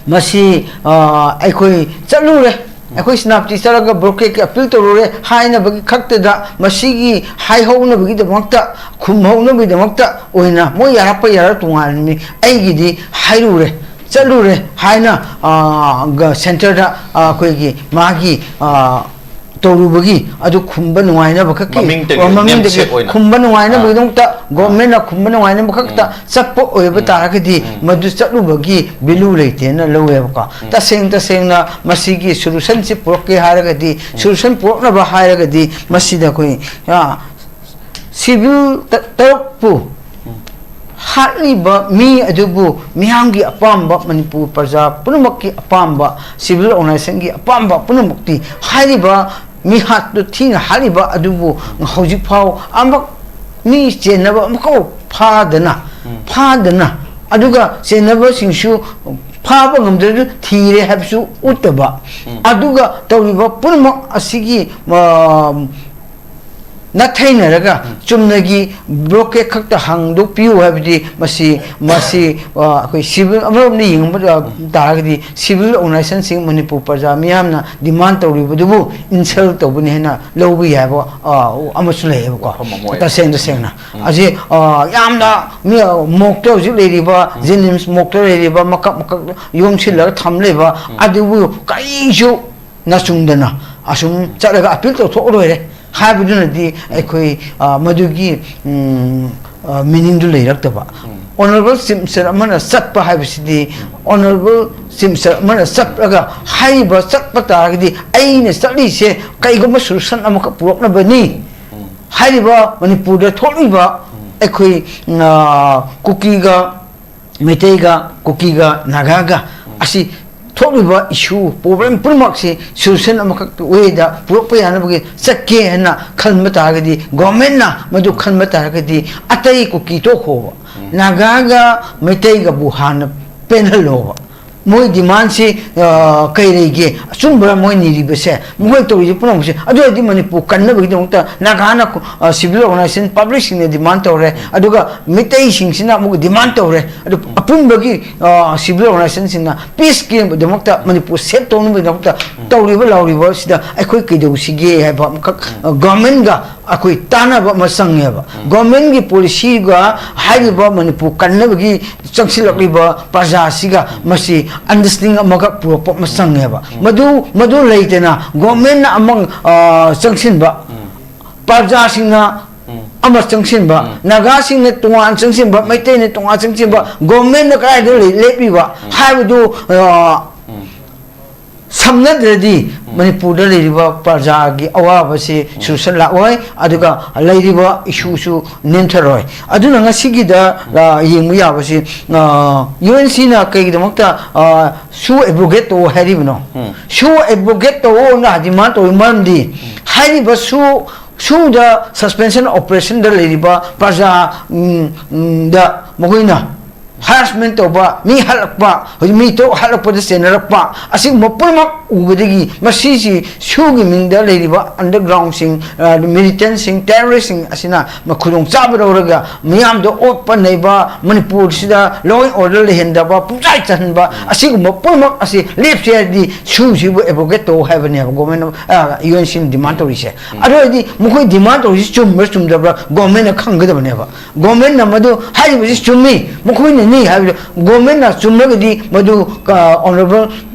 ꯃꯁꯤ, ꯑ, ꯑꯩꯈꯣꯏ ꯆꯠꯂꯨꯔꯦ, ꯑꯩꯈꯣꯏ ꯁꯦꯅꯥꯄꯇꯤ ꯆꯠꯂꯒ blockade ꯀꯤ appeal ꯇꯧꯔꯨꯔꯦ ꯍꯥꯏꯅꯕꯒꯤ ꯈꯛꯇꯗ ꯃꯁꯤꯒꯤ ꯍꯥꯏꯍꯧꯅꯕꯒꯤꯗꯃꯛꯇ, ꯈꯨꯝꯍꯧꯅꯕꯒꯤꯗꯃꯛꯇ ꯑꯣꯏꯅ ꯃꯣꯏ ꯌꯥꯔꯛꯄ ꯌꯥꯔꯛ ꯇꯣꯉꯥꯟꯕꯅꯤ꯫ ꯑꯩꯒꯤꯗꯤ ꯍꯥꯏꯔꯨꯔꯦ, ꯆꯠꯂꯨꯔꯦ ꯍꯥꯏꯅ, ꯑ, ꯒ-, centre ꯗ, ꯑ, ꯑꯩꯈꯣꯏꯒꯤ ꯃꯥꯒꯤ, ꯑ, ꯇꯧꯔꯨꯕꯒꯤ ꯑꯗꯨ ꯈꯨꯝꯕ ꯅꯨꯡꯉꯥꯏꯅꯕ ꯈꯛꯀꯤ, ꯃꯃꯤꯡꯗꯒꯤ, ꯑꯣ, ꯃꯃꯤꯡꯗꯒꯤ namesake ꯑꯣꯏꯅ꯫ ꯈꯨꯝꯕ ꯅꯨꯡꯉꯥꯏꯅꯕꯒꯤꯗꯃꯛꯇ, ꯑꯥ꯫ ꯒꯣꯔꯃꯦꯟꯅ ꯈꯨꯝꯕ ꯅꯨꯡꯉꯥꯏꯅꯕ ꯈꯛꯇ ꯎꯝ꯫ ꯆꯠꯄ ꯑꯣꯏꯕ ꯎꯝ꯫ ꯇꯥꯔꯒꯗꯤ, ꯎꯝ꯫ ꯃꯗꯨ ꯆꯠꯂꯨꯕꯒꯤ value ꯂꯩꯇꯦꯅ ꯂꯧꯋꯦꯕꯀꯣ꯫ ꯎꯝ꯫ ꯇꯁꯦꯡ ꯇꯁꯦꯡꯅ ꯃꯁꯤꯒꯤ solution ꯁꯤ ꯄꯨꯔꯛꯀꯦ ꯍꯥꯏꯔꯒꯗꯤ, ꯎꯝ꯫ Solution ꯄꯨꯔꯛꯅꯕ ꯍꯥꯏꯔꯒꯗꯤ, ꯃꯁꯤꯗ ꯑꯩꯈꯣꯏ, ꯑ, civil ꯇ-, ꯇꯔꯨꯛꯄꯨ ꯎꯝ꯫ ꯍꯥꯠꯂꯤꯕ ꯃꯤ ꯑꯗꯨꯕꯨ ꯃꯤꯌꯥꯝꯒꯤ ꯑꯄꯥꯝꯕ, ꯃꯅꯤꯄꯨꯔ ꯄ꯭ꯔꯖꯥ ꯄꯨꯝꯅꯃꯛꯀꯤ ꯑꯄꯥꯝꯕ, civil organization ꯒꯤ ꯑꯄꯥꯝꯕ ꯄꯨꯝꯅꯃꯛꯇꯤ ꯍꯥꯏꯔꯤꯕ ꯃꯤꯍꯥꯠꯇꯨ ꯊꯤꯅ ꯍꯥꯠꯂꯤꯕ ꯑꯗꯨꯕꯨ ꯍꯧꯖꯤꯛ ꯐꯥꯎ ꯑꯃꯨꯛ ꯃꯤ ꯆꯦꯟꯅꯕ ꯑꯃꯈꯛ ꯐꯥꯗꯅ, ꯎꯝ꯫ ꯐꯥꯗꯅ, ꯑꯗꯨꯒ ꯆꯦꯟꯅꯕꯁꯤꯡꯁꯨ ꯐꯥꯕ ꯉꯝꯗ꯭ꯔꯁꯨ ꯊꯤꯔꯦ ꯍꯥꯏꯕꯁꯨ ꯎꯠꯇꯕ, ꯎꯝ꯫ ꯑꯗꯨꯒ ꯇꯧꯔꯤꯕ ꯄꯨꯝꯅꯃꯛ ꯑꯁꯤꯒꯤ, ꯑ, ꯅꯥꯊꯩꯅꯔꯒ ꯎꯝ꯫ ꯆꯨꯝꯅꯒꯤ blockade ꯈꯛꯇ ꯍꯥꯡꯗꯣꯛꯄꯤꯌꯨ ꯍꯥꯏꯕꯗꯤ ꯃꯁꯤ, ꯃꯁꯤ, ꯑ, ꯑꯩꯈꯣꯏ civil ꯑꯃꯔꯣꯝꯗ ꯌꯦꯡꯕ, ꯑ, ꯎꯝ꯫ ꯇꯥꯔꯒꯗꯤ civil organization ꯁꯤꯡ ꯃꯅꯤꯄꯨꯔ ꯄ꯭ꯔꯖꯥ ꯃꯤꯌꯥꯝꯅ demand ꯇꯧꯔꯤꯕꯗꯨꯕꯨ insult ꯇꯧꯕꯅꯤ ꯍꯥꯏꯅ ꯂꯧꯕ ꯌꯥꯏꯕ, ꯑ, ꯑꯃꯁꯨ ꯂꯩꯌꯦꯕꯀꯣ꯫ ꯋꯥꯐꯝ ꯑꯃ ꯑꯣꯏ꯫ ꯇꯁꯦꯡ ꯇꯁꯦꯡꯅ꯫ ꯎꯝ꯫ ꯑꯁꯤ, ꯑ, ꯌꯥꯝꯅ ꯃꯤ, ꯑ, ꯃꯣꯛꯇ ꯍꯧꯖꯤꯛ ꯂꯩꯔꯤꯕ, ꯎꯝ꯫ JNIMS ꯃꯣꯛꯇ ꯂꯩꯔꯤꯕ ꯃꯀꯛ ꯃꯀꯛ ꯌꯣꯝꯁꯤꯜꯂꯒ ꯊꯝꯂꯤꯕ ꯎꯝ꯫ ꯑꯗꯨꯕꯨ ꯀꯔꯤꯁꯨ ꯅꯆꯨꯡꯗꯅ ꯑꯁꯨꯝ ꯆꯠꯂꯒ appeal ꯇꯧꯊꯣꯛꯑ ꯂꯣꯏꯔꯦ ꯍꯥꯏꯕꯗꯨꯅꯗꯤ ꯑꯩꯈꯣꯏ, ꯑ, ꯃꯗꯨꯒꯤ, ꯎꯝ, ꯑ, meaning ꯗꯨ ꯂꯩꯔꯛꯇꯕ꯫ ꯎꯝ꯫ Honourable Chief Minister ꯑꯃꯅ ꯆꯠꯄ ꯍꯥꯏꯕꯁꯤꯗꯤ, ꯎꯝ꯫ Honourable Chief Minister ꯑꯃꯅ ꯆꯠꯂꯒ ꯍꯥꯏꯔꯤꯕ ꯆꯠꯄ ꯇꯥꯔꯒꯗꯤ ꯑꯩꯅ ꯆꯠꯂꯤꯁꯦ ꯀꯩꯒꯨꯝꯕ solution ꯑꯃꯈꯛ ꯄꯨꯔꯛꯅꯕꯅꯤ꯫ ꯎꯝ꯫ ꯍꯥꯏꯔꯤꯕ ꯃꯅꯤꯄꯨꯔꯗ ꯊꯣꯛꯂꯤꯕ ꯎꯝ꯫ ꯑꯩꯈꯣꯏ, ꯑ, ꯀꯨꯀꯤꯒ ꯃꯩꯇꯩꯒ, ꯀꯨꯀꯤꯒ, ꯅꯥꯒꯥꯒ ꯎꯝ꯫ ꯑꯁꯤ ꯊꯣꯛꯂꯤꯕ issue, problem ꯄꯨꯝꯅꯃꯛꯁꯤ solution ꯑꯃꯈꯛ way ꯗ ꯄꯨꯔꯛꯄ ꯌꯥꯅꯕꯒꯤ ꯆꯠꯀꯦ ꯍꯥꯏꯅ ꯈꯟꯕ ꯇꯥꯔꯒꯗꯤ, government ꯅ ꯃꯗꯨ ꯈꯟꯕ ꯇꯥꯔꯒꯗꯤ, ꯑꯇꯩ ꯀꯨꯀꯤ ꯇꯣꯛꯈꯣꯕ꯫ ꯎꯝ꯫ ꯅꯥꯒꯥꯒ ꯃꯩꯇꯩꯒꯕꯨ ꯍꯥꯟꯅ ꯄꯦꯟꯍꯜꯂꯣꯕ꯫ ꯃꯣꯏ demand ꯁꯤ, ꯑ, ꯀꯩ ꯂꯩꯒꯦ? ꯑꯆꯨꯝꯕꯔ ꯃꯣꯏ ꯅꯤꯔꯤꯕꯁꯦ? ꯃꯈꯣꯏ ꯇꯧꯔꯤꯁꯦ ꯄꯨꯝꯅꯃꯛꯁꯦ? ꯑꯗꯨ ꯑꯣꯏꯔꯗꯤ ꯃꯅꯤꯄꯨꯔ ꯀꯟꯅꯕꯒꯤꯗꯃꯛꯇ ꯅꯥꯒꯥꯅ ꯀꯣ-, ꯑ, civil organization, public ꯁꯤꯡꯅ demand ꯇꯧꯔꯦ, ꯑꯗꯨꯒ ꯃꯤꯇꯩꯁꯤꯡꯁꯤꯅ ꯑꯃꯨꯛ demand ꯇꯧꯔꯦ, ꯑꯗꯨ ꯑꯄꯨꯟꯕꯒꯤ, ꯑ, civil organization ꯁꯤꯡꯅ peace ꯀꯤꯗꯃꯛꯇ, ꯃꯅꯤꯄꯨꯔ save ꯇꯧꯅꯕꯒꯤꯗꯃꯛꯇ ꯇꯧꯔꯤꯕ ꯂꯥꯎꯔꯤꯕ ꯁꯤꯗ ꯑꯩꯈꯣꯏ ꯀꯩꯗꯧꯁꯤꯒꯦ ꯍꯥꯏꯕ ꯑꯃꯈꯛ, ꯑ, government ꯒ ꯑꯩꯈꯣꯏ ꯇꯥꯟꯅꯕ ꯑꯃ ꯆꯪꯉꯦꯕ꯫ ꯒꯣꯔꯃꯦꯟꯒꯤ ꯄꯣꯂꯤꯁꯤꯒ ꯍꯥꯏꯔꯤꯕ ꯃꯅꯤꯄꯨꯔ ꯀꯟꯅꯕꯒꯤ ꯆꯪꯁꯤꯜꯂꯛꯂꯤꯕ ꯄ꯭ꯔꯖꯥꯁꯤꯒ ꯃꯁꯤ ꯑꯟꯗꯔꯁ꯭ꯇꯦꯟꯗꯤꯡ ꯑꯃꯈꯛ ꯄꯨꯔꯛꯄ ꯑꯃ ꯆꯪꯉꯦꯕ꯫ ꯃꯗꯨ ꯃꯗꯨ ꯂꯩꯇꯅ ꯒꯣꯔꯃꯦꯟꯅ ꯑꯃ, ꯑ, ꯆꯪꯁꯤꯟꯕ, ꯄ꯭ꯔꯖꯥꯁꯤꯡꯅ ꯑꯃ ꯆꯪꯁꯤꯟꯕ, ꯅꯥꯒꯥꯁꯤꯡꯅ ꯇꯣꯉꯥꯟ ꯆꯪꯁꯤꯟꯕ, ꯃꯩꯇꯩꯅ ꯇꯣꯉꯥꯟ ꯆꯪꯁꯤꯟꯕ, ꯒꯣꯔꯃꯦꯟꯅ ꯀꯗꯥꯏꯗ ꯂꯩ-, ꯂꯦꯞꯄꯤꯕ ꯍꯥꯏꯕꯗꯨ, ꯑ, ꯁꯝꯅꯗ꯭ꯔꯗꯤ ꯃꯅꯤꯄꯨꯔꯗ ꯂꯩꯔꯤꯕ ꯄ꯭ꯔꯖꯥꯒꯤ ꯑꯋꯥꯕꯁꯤ ꯁꯣꯂꯨꯁꯟ ꯂꯥꯛꯑꯣꯏ, ꯑꯗꯨꯒ ꯂꯩꯔꯤꯕ ꯏꯁꯨꯁꯨ ꯅꯦꯝꯊꯔꯣꯏ꯫ ꯑꯗꯨꯅ ꯉꯁꯤꯒꯤꯗ, ꯑ, ꯌꯦꯡꯕ ꯌꯥꯕꯁꯤ, ꯑ, ꯌꯨ ꯑꯦꯟ ꯁꯤꯅ ꯀꯩꯒꯤꯗꯃꯛꯇ, ꯑ, ꯁꯨ ꯑꯦꯕ꯭ꯔꯣꯒꯦꯠ ꯇꯧ ꯍꯥꯏꯔꯤꯕꯅꯣ? ꯁꯨ ꯑꯦꯕ꯭ꯔꯣꯒꯦꯠ ꯇꯧꯑꯣꯅ ꯗꯤꯃꯥꯟ ꯇꯧꯔꯤ ꯃꯔꯝꯗꯤ ꯍꯥꯏꯔꯤꯕ ꯁꯨ ꯁꯨꯗ ꯁꯁꯄꯦꯟꯁꯟ ꯑꯣꯄꯔꯦꯁꯟꯗ ꯂꯩꯔꯤꯕ ꯄ꯭ꯔꯖꯥ, ꯎꯝ, ꯎꯝ, ꯗ ꯃꯈꯣꯏꯅ ꯍꯔꯥꯁꯃꯦꯟ ꯇꯧꯕ, ꯃꯤ ꯍꯥꯠꯂꯛꯄ, ꯍꯧꯖꯤꯛ ꯃꯤ ꯇꯔꯨꯛ ꯍꯥꯠꯂꯛꯄꯗ ꯆꯦꯟꯅꯔꯛꯄ, ꯑꯁꯤꯒꯨꯝꯕ ꯄꯨꯝꯅꯃꯛ ꯎꯕꯗꯒꯤ ꯃꯁꯤꯁꯤ ꯁꯨꯒꯤ ꯃꯤꯡꯗ ꯂꯩꯔꯤꯕ ꯑꯟꯗꯔꯒ꯭ꯔꯥꯎꯟꯁꯤꯡ, ꯑ, ꯃꯤꯂꯤꯇꯦꯟꯁꯤꯡ, ꯇꯦꯔꯣꯔꯤꯁꯁꯤꯡ ꯑꯁꯤꯅ ꯃ-, ꯈꯨꯗꯣꯡꯆꯥꯕ ꯂꯧꯔꯒ ꯃꯤꯌꯥꯝꯗ ꯑꯣꯠꯄ ꯅꯩꯕ, ꯃꯅꯤꯄꯨꯔꯁꯤꯗ law and order ꯂꯩꯍꯟꯗꯕ, ꯄꯨꯡꯆꯥꯏ ꯆꯥꯏꯍꯟꯕ, ꯑꯁꯤꯒꯨꯝꯕ ꯄꯨꯝꯅꯃꯛ ꯑꯁꯤ ꯂꯦꯞꯁꯦ ꯍꯥꯏꯔꯗꯤ ꯁꯨꯁꯤꯕꯨ ꯑꯦꯕ꯭ꯔꯣꯒꯦꯠ ꯇꯧ ꯍꯥꯏꯕꯅꯦꯕ ꯒꯣꯔꯃꯦꯟꯅ, ꯑ, ꯌꯨ ꯑꯦꯟ ꯁꯤꯅ ꯗꯤꯃꯥꯟ ꯇꯧꯔꯤꯁꯦ꯫ ꯑꯗꯨ ꯑꯣꯏꯔꯗꯤ ꯃꯈꯣꯏ ꯗꯤꯃꯥꯟ ꯇꯧꯔꯤꯁꯤ ꯆꯨꯝꯕ꯭ꯔꯥ ꯆꯨꯝꯗꯕ꯭ꯔꯥ ꯒꯣꯔꯃꯦꯟꯅ ꯈꯪꯒꯗꯕꯅꯦꯕ꯫ ꯒꯣꯔꯃꯦꯟꯅ ꯃꯗꯨ ꯍꯥꯏꯔꯤꯕꯁꯤ ꯆꯨꯝꯃꯤ, ꯃꯈꯣꯏꯅꯅꯤ ꯍꯥꯏꯕꯗꯨ ꯒꯣꯔꯃꯦꯟꯅ ꯆꯨꯝꯂꯒꯗꯤ ꯃꯗꯨ, ꯑ, ꯑꯣꯅꯔꯦꯕꯜ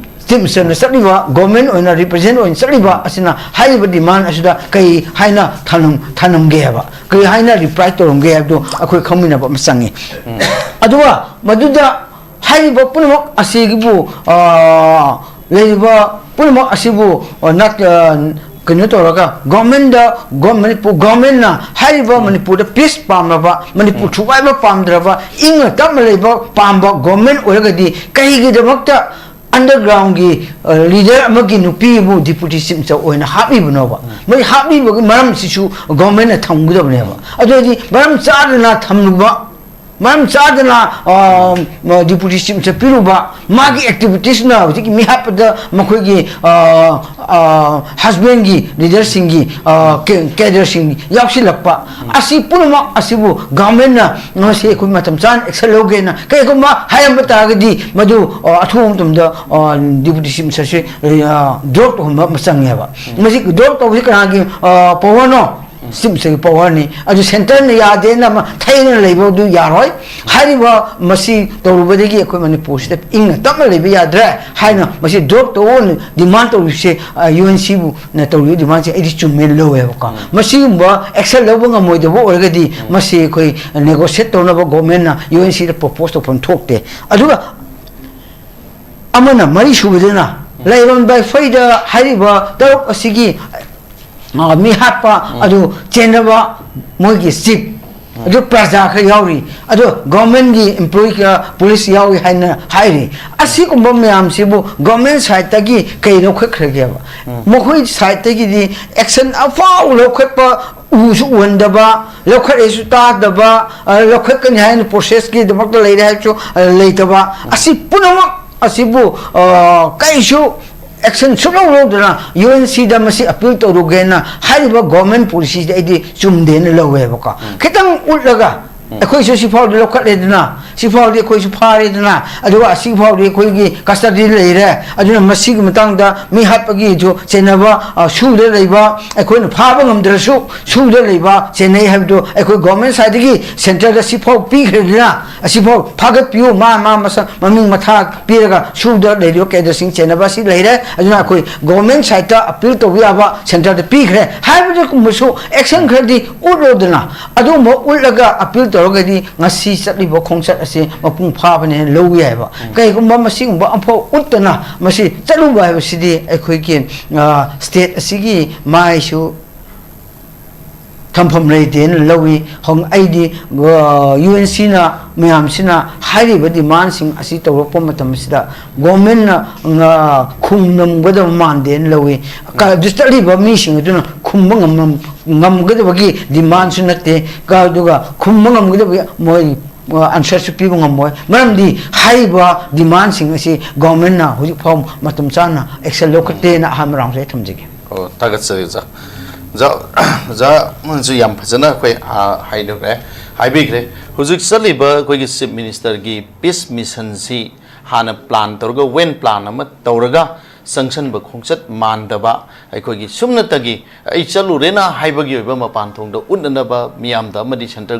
ꯆꯤꯐ ꯃꯤꯅꯤꯁꯇꯔꯅ ꯆꯠꯂꯤꯕ, ꯒꯣꯔꯃꯦꯟ ꯑꯣꯏꯅ ꯔꯤꯄ꯭ꯔꯖꯦꯟ ꯑꯣꯏꯅ ꯆꯠꯂꯤꯕ ꯑꯁꯤꯅ ꯍꯥꯏꯔꯤꯕ ꯗꯤꯃꯥꯟ ꯑꯁꯤꯗ ꯀꯩ ꯍꯥꯏꯅ ꯊꯅꯝ-, ꯊꯅꯝꯒꯦ ꯍꯥꯏꯕ, ꯀꯔꯤ ꯍꯥꯏꯅ ꯔꯤꯄ꯭ꯂꯥꯏ ꯇꯧꯔꯝꯒꯦ ꯍꯥꯏꯕꯗꯨ ꯑꯩꯈꯣꯏ ꯈꯪꯃꯤꯟꯅꯕ ꯑꯃ ꯆꯪꯉꯤ꯫ ꯑꯗꯨꯒ ꯃꯗꯨꯗ ꯍꯥꯏꯔꯤꯕ ꯄꯨꯝꯅꯃꯛ ꯑꯁꯤꯒꯤꯕꯨ, ꯑ, ꯂꯩꯔꯤꯕ ꯄꯨꯝꯅꯃꯛ ꯑꯁꯤꯕꯨ, ꯑ, ꯅꯠ-, ꯑ, ꯀꯩꯅꯣ ꯇꯧꯔꯒ ꯒꯣꯔꯃꯦꯟꯗ, ꯒꯣ-, ꯃꯅꯤꯄꯨꯔ ꯒꯣꯔꯃꯦꯟꯅ ꯍꯥꯏꯔꯤꯕ ꯃꯅꯤꯄꯨꯔꯗ ꯄꯤꯁ ꯄꯥꯝꯂꯕ, ꯃꯅꯤꯄꯨꯔ ꯊꯨꯒꯥꯏꯕ ꯄꯥꯝꯗ꯭ꯔꯕ, ꯏꯪꯅ ꯇꯞꯅ ꯂꯩꯕ ꯄꯥꯝꯕ ꯒꯣꯔꯃꯦꯟ ꯑꯣꯏꯔꯒꯗꯤ ꯀꯩꯒꯤꯗꯃꯛꯇ ꯑꯟꯗꯔꯒ꯭ꯔꯥꯎꯟꯒꯤ, ꯑ, ꯂꯤꯗꯔ ꯑꯃꯒꯤ ꯅꯨꯄꯤ ꯑꯃꯕꯨ ꯗꯤꯄꯨꯇꯤ ꯆꯤꯐ ꯃꯤꯅꯤꯁꯇꯔ ꯑꯣꯏꯅ ꯍꯥꯞꯂꯤꯕꯅꯣꯕ? ꯃꯣꯏ ꯍꯥꯞꯂꯤꯕꯒꯤ ꯃꯔꯝꯁꯤꯁꯨ ꯒꯣꯔꯃꯦꯟꯅ ꯊꯝꯒꯗꯕꯅꯦꯕ꯫ ꯑꯗꯨ ꯑꯣꯏꯔꯗꯤ ꯃꯔꯝ ꯆꯥꯗꯅ ꯊꯝꯂꯨꯕ, ꯃꯔꯝ ꯆꯥꯗꯅ, ꯑ, ꯗꯤꯄꯨꯇꯤ ꯆꯤꯐ ꯃꯤꯅꯤꯁꯇꯔ ꯄꯤꯔꯨꯕ, ꯃꯥꯒꯤ ꯑꯦꯛꯇꯤꯚꯤꯇꯤꯁꯅ ꯍꯧꯖꯤꯛꯀꯤ ꯃꯤꯍꯥꯠꯄꯗ ꯃꯈꯣꯏꯒꯤ, ꯑ, ꯑ, ꯍꯁꯕꯦꯟꯒꯤ ꯂꯤꯗꯔꯁꯤꯡꯒꯤ, ꯑ, ꯀꯦ-, ꯀꯦꯗꯔꯁꯤꯡ ꯌꯥꯎꯁꯤꯜꯂꯛꯄ, ꯑꯁꯤ ꯄꯨꯝꯅꯃꯛ ꯑꯁꯤꯕꯨ ꯒꯣꯔꯃꯦꯟꯅ ꯉꯁꯤ ꯑꯩꯈꯣꯏ ꯃꯇꯝ ꯆꯥꯅ ꯑꯦꯛꯁꯟ ꯂꯧꯒꯦꯅ ꯀꯩꯒꯨꯝꯕ ꯍꯥꯏꯔꯝꯕ ꯇꯥꯔꯒꯗꯤ ꯃꯗꯨ, ꯑ, ꯑꯊꯨꯕ ꯃꯇꯝꯗ, ꯑ, ꯗꯤꯄꯨꯇꯤ ꯆꯤꯐ ꯃꯤꯅꯤꯁꯇꯔꯁꯦ, ꯑ, ꯗ꯭ꯔꯣꯞ ꯇꯧꯍꯟꯕ ꯑꯃ ꯆꯪꯉꯦꯕ꯫ ꯃꯁꯤ ꯗ꯭ꯔꯣꯞ ꯇꯧꯕꯁꯤ ꯀꯅꯥꯒꯤ, ꯑ, ꯄꯋꯥꯔꯅꯣ? ꯁꯤꯒꯤ ꯄꯋꯥꯔꯅꯤ꯫ ꯑꯗꯨ ꯁꯦꯟꯇꯔꯅ ꯌꯥꯗꯦꯅ ꯑꯃ ꯊꯩꯗꯨꯅ ꯂꯩꯕ ꯑꯗꯨ ꯌꯥꯔꯣꯏ꯫ ꯍꯥꯏꯔꯤꯕ ꯃꯁꯤ ꯇꯧꯔꯨꯕꯗꯒꯤ ꯑꯩꯈꯣꯏ ꯃꯅꯤꯄꯨꯔꯁꯤꯗ ꯏꯪꯅ ꯇꯞꯅ ꯂꯩꯕ ꯌꯥꯗ꯭ꯔꯦ ꯍꯥꯏꯅ ꯃꯁꯤ ꯗ꯭ꯔꯣꯞ ꯇꯧꯑꯣꯅ ꯗꯤꯃꯥꯟ ꯇꯧꯔꯤꯁꯦ, ꯌꯨ ꯑꯦꯟ ꯁꯤꯕꯨꯅ ꯇꯧꯔꯤꯕ ꯗꯤꯃꯥꯟꯁꯦ ꯑꯩꯗꯤ ꯆꯨꯝꯃꯦꯅ ꯂꯧꯋꯦꯕꯀꯣ꯫ ꯎꯝ꯫ ꯃꯁꯤꯒꯨꯝꯕ ꯑꯦꯛꯁꯟ ꯂꯧꯕ ꯉꯝꯃꯣꯏꯗꯕ ꯑꯣꯏꯔꯒꯗꯤ ꯎꯝ꯫ ꯃꯁꯤ ꯑꯩꯈꯣꯏ ꯅꯦꯒꯣꯁꯤꯌꯦꯠ ꯇꯧꯅꯕ ꯒꯣꯔꯃꯦꯟꯅ ꯌꯨ ꯑꯦꯟ ꯁꯤꯗ ꯄ꯭ꯔꯣꯄꯣꯁ ꯇꯧꯐꯝ ꯊꯣꯛꯇꯦ꯫ ꯑꯗꯨꯒ ꯑꯃꯅ, ꯃꯔꯤ ꯁꯨꯕꯗꯅ ꯎꯝ꯫ ꯂꯩꯔꯣꯟ ꯕꯥꯏꯐꯩꯗ ꯍꯥꯏꯔꯤꯕ ꯇꯔꯨꯛ ꯑꯁꯤꯒꯤ ꯑ, ꯃꯤ ꯍꯥꯠꯄ ꯎꯝ꯫ ꯑꯗꯨ ꯆꯦꯟꯅꯕ ꯃꯣꯏꯒꯤ ꯆꯤꯞ, ꯎꯝ꯫ ꯑꯗꯨ ꯄ꯭ꯔꯖꯥ ꯈꯔ ꯌꯥꯎꯔꯤ, ꯑꯗꯣ ꯒꯣꯔꯃꯦꯟꯒꯤ ꯏꯝꯄ꯭ꯂꯣꯌꯤ ꯈꯔ, ꯄꯨꯂꯤꯁ ꯌꯥꯎꯔꯤ ꯍꯥꯏꯅ ꯍꯥꯏꯔꯤ꯫ ꯑꯁꯤꯒꯨꯝꯕ ꯃꯌꯥꯝꯁꯤꯕꯨ ꯒꯣꯔꯃꯦꯟ ꯁꯥꯏꯠꯇꯒꯤ ꯀꯩ ꯂꯧꯈꯠꯈ꯭ꯔꯒꯦꯕ? ꯎꯝ꯫ ꯃꯈꯣꯏ ꯁꯥꯏꯠꯇꯒꯤꯗꯤ ꯑꯦꯛꯁꯟ ꯑꯐꯥꯎ ꯂꯧꯈꯠꯄ, ꯎꯁꯨ ꯎꯍꯟꯗꯕ, ꯂꯧꯈꯠꯂꯦꯁꯨ ꯇꯥꯗꯕ, ꯑ, ꯂꯧꯈꯠꯀꯅꯤ ꯍꯥꯏꯅ ꯄ꯭ꯔꯣꯁꯦꯁꯀꯤꯗꯃꯛꯇ ꯂꯩꯔꯦ ꯍꯥꯏꯔꯁꯨ, ꯑ, ꯂꯩꯇꯕ꯫ ꯎꯝ꯫ ꯑꯁꯤ ꯄꯨꯝꯅꯃꯛ ꯑꯁꯤꯕꯨ, ꯑ, ꯀꯩꯁꯨ ꯑꯦꯛꯁꯟ ꯁꯨꯛꯂꯧ ꯂꯧꯗꯅ ꯌꯨ ꯑꯦꯟ ꯁꯤꯗ ꯃꯁꯤ ꯑꯄꯤꯜ ꯇꯧꯔꯨꯒꯦꯅ ꯍꯥꯏꯔꯤꯕ ꯒꯣꯔꯃꯦꯟ ꯄꯣꯂꯤꯁꯤꯁꯦ ꯑꯩꯗꯤ ꯆꯨꯝꯗꯦꯅ ꯂꯧꯋꯦꯕꯀꯣ꯫ ꯎꯝ꯫ ꯈꯤꯇꯪ ꯎꯠꯂꯒ ꯎꯝ꯫ ꯑꯩꯈꯣꯏꯁꯨ ꯁꯤꯐꯥꯎꯗꯤ ꯂꯧꯈꯠꯂꯦꯗꯅ, ꯁꯤꯐꯥꯎꯗꯤ ꯑꯩꯈꯣꯏꯁꯨ ꯐꯥꯔꯦꯗꯅ, ꯑꯗꯨꯒ ꯑꯁꯤꯐꯥꯎꯗꯤ ꯑꯩꯈꯣꯏꯒꯤ ꯀꯁꯇꯗꯤꯗ ꯂꯩꯔꯦ, ꯑꯗꯨꯅ ꯃꯁꯤꯒꯤ ꯃꯇꯥꯡꯗ ꯃꯤ ꯍꯥꯠꯄꯒꯤꯁꯨ ꯆꯦꯟꯅꯕ, ꯑ, ꯁꯨꯗ ꯂꯩꯕ, ꯑꯩꯈꯣꯏꯅ ꯐꯥꯕ ꯉꯝꯗ꯭ꯔꯁꯨ ꯁꯨꯗ ꯂꯩꯕ ꯆꯦꯟꯅꯩ ꯍꯥꯏꯕꯗꯨ ꯑꯩꯈꯣꯏ ꯒꯣꯔꯃꯦꯟ ꯁꯥꯏꯠꯇꯒꯤ ꯁꯦꯟꯇꯔꯗ ꯁꯤꯐꯥꯎ ꯄꯤꯈ꯭ꯔꯦꯗꯅ, ꯑꯁꯤꯐꯥꯎ ꯐꯥꯒꯠꯄꯤꯌꯨ, ꯃꯥ, ꯃꯥ ꯃꯁꯛ ꯃꯃꯤꯡ ꯃꯊꯥ ꯄꯤꯔꯒ ꯁꯨꯗ ꯂꯩꯔꯤꯕ ꯀꯦꯗꯔꯁꯤꯡ ꯆꯦꯟꯅꯕ ꯑꯁꯤ ꯂꯩꯔꯦ, ꯑꯗꯨꯅ ꯑꯩꯈꯣꯏ ꯒꯣꯔꯃꯦꯟ ꯁꯥꯏꯠꯇ ꯑꯄꯤꯜ ꯇꯧꯕ ꯌꯥꯕ ꯁꯦꯟꯇꯔꯗ ꯄꯤꯈ꯭ꯔꯦ ꯍꯥꯏꯕꯗꯨꯒꯨꯝꯕꯁꯨ ꯑꯦꯛꯁꯟ ꯈꯔꯗꯤ ꯎꯠꯂꯣꯗꯅ꯫ ꯑꯗꯨꯒꯨꯝꯕ ꯎꯠꯂꯒ ꯑꯄꯤꯜ ꯇꯧꯔꯒꯗꯤ ꯉꯁꯤ ꯆꯠꯂꯤꯕ ꯈꯣꯡꯆꯠ ꯑꯁꯤ ꯃꯄꯨꯡ ꯐꯥꯕꯅꯦꯅ ꯂꯧꯕ ꯌꯥꯏꯕ꯫ ꯎꯝ꯫ ꯀꯩꯒꯨꯝꯕ ꯃꯁꯤꯒꯨꯝꯕ ꯑꯃꯐꯥꯎ ꯎꯠꯇꯅ ꯃꯁꯤ ꯆꯠꯂꯨꯕ ꯍꯥꯏꯕꯁꯤꯗꯤ ꯑꯩꯈꯣꯏꯒꯤ, ꯑ, ꯁ꯭ꯇꯦꯠ ꯑꯁꯤꯒꯤ ꯃꯥꯏꯁꯨ ꯊꯝꯐꯝ ꯂꯩꯇꯦꯅ ꯂꯧꯏ꯫ ꯍꯧ-, ꯑꯩꯗꯤ, ꯑ, ꯌꯨ ꯑꯦꯟ ꯁꯤꯅ ꯃꯌꯥꯝꯁꯤꯅ ꯍꯥꯏꯔꯤꯕ ꯗꯤꯃꯥꯟꯁꯤꯡ ꯑꯁꯤ ꯇꯧꯔꯛꯄ ꯃꯇꯝ ꯑꯁꯤꯗ ꯒꯣꯔꯃꯦꯟꯅ, ꯑ, ꯈꯨꯝꯂꯝꯒꯗꯕ ꯃꯥꯟꯗꯦꯅ ꯂꯧꯏ꯫ ꯀ-, ꯑꯗꯨ ꯆꯠꯂꯤꯕ ꯃꯤꯁꯤꯡ ꯑꯗꯨꯅ ꯈꯨꯝꯕ ꯉꯝꯂꯝ-, ꯉꯝꯒꯗꯕꯒꯤ ꯗꯤꯃꯥꯟꯁꯨ ꯅꯠꯇꯦ꯫ ꯀ-, ꯑꯗꯨꯒ ꯈꯨꯝꯕ ꯉꯝꯒꯗꯕꯒꯤ ꯃꯣꯏ, ꯑ, ꯑꯟꯁꯔꯁꯨ ꯄꯤꯕ ꯉꯝꯃꯣꯏ꯫ ꯃꯔꯝꯗꯤ ꯍꯥꯏꯔꯤꯕ ꯗꯤꯃꯥꯟꯁꯤꯡ ꯑꯁꯤ ꯒꯣꯔꯃꯦꯟꯅ ꯍꯧꯖꯤꯛ ꯐꯥꯎ ꯃꯇꯝ ꯆꯥꯅ ꯑꯦꯛꯁꯟ ꯂꯧꯈꯠꯇꯦꯅ ꯑꯍꯥꯟꯕ ꯔꯥꯎꯟꯁꯦ ꯑꯩ ꯊꯝꯖꯒꯦ꯫ ꯑꯣ, ꯊꯥꯒꯠꯆꯔꯤ ꯑꯣꯖꯥ꯫ ꯑꯣꯖꯥ, ꯑꯣꯖꯥ ꯑꯃꯅꯁꯨ ꯌꯥꯝ ꯐꯖꯅ ꯑꯩꯈꯣꯏ, ꯑ, ꯍꯥꯏꯅꯈ꯭ꯔꯦ, ꯍꯥꯏꯕꯤꯈ꯭ꯔꯦ꯫ ꯍꯧꯖꯤꯛ ꯆꯠꯂꯤꯕ ꯑꯩꯈꯣꯏꯒꯤ ꯆꯤꯐ ꯃꯤꯅꯤꯁꯇꯔꯒꯤ ꯄꯤꯁ ꯃꯤꯁꯟꯁꯤ ꯍꯥꯟꯅ ꯄ꯭ꯂꯥꯟ ꯇꯧꯔꯒ, ꯋꯦꯟ ꯄ꯭ꯂꯥꯟ ꯑꯃ ꯇꯧꯔꯒ ꯆꯪꯁꯟꯕ ꯈꯣꯡꯆꯠ ꯃꯥꯟꯗꯕ, ꯑꯩꯈꯣꯏꯒꯤ ꯁꯨꯞꯅꯇꯒꯤ ꯑꯩ ꯆꯠꯂꯨꯔꯦꯅ ꯍꯥꯏꯕꯒꯤ ꯑꯣꯏꯕ ꯃꯄꯥꯟ ꯊꯣꯡꯗ ꯎꯠꯅꯅꯕ, ꯃꯤꯌꯥꯝꯗ ꯑꯃꯗꯤ central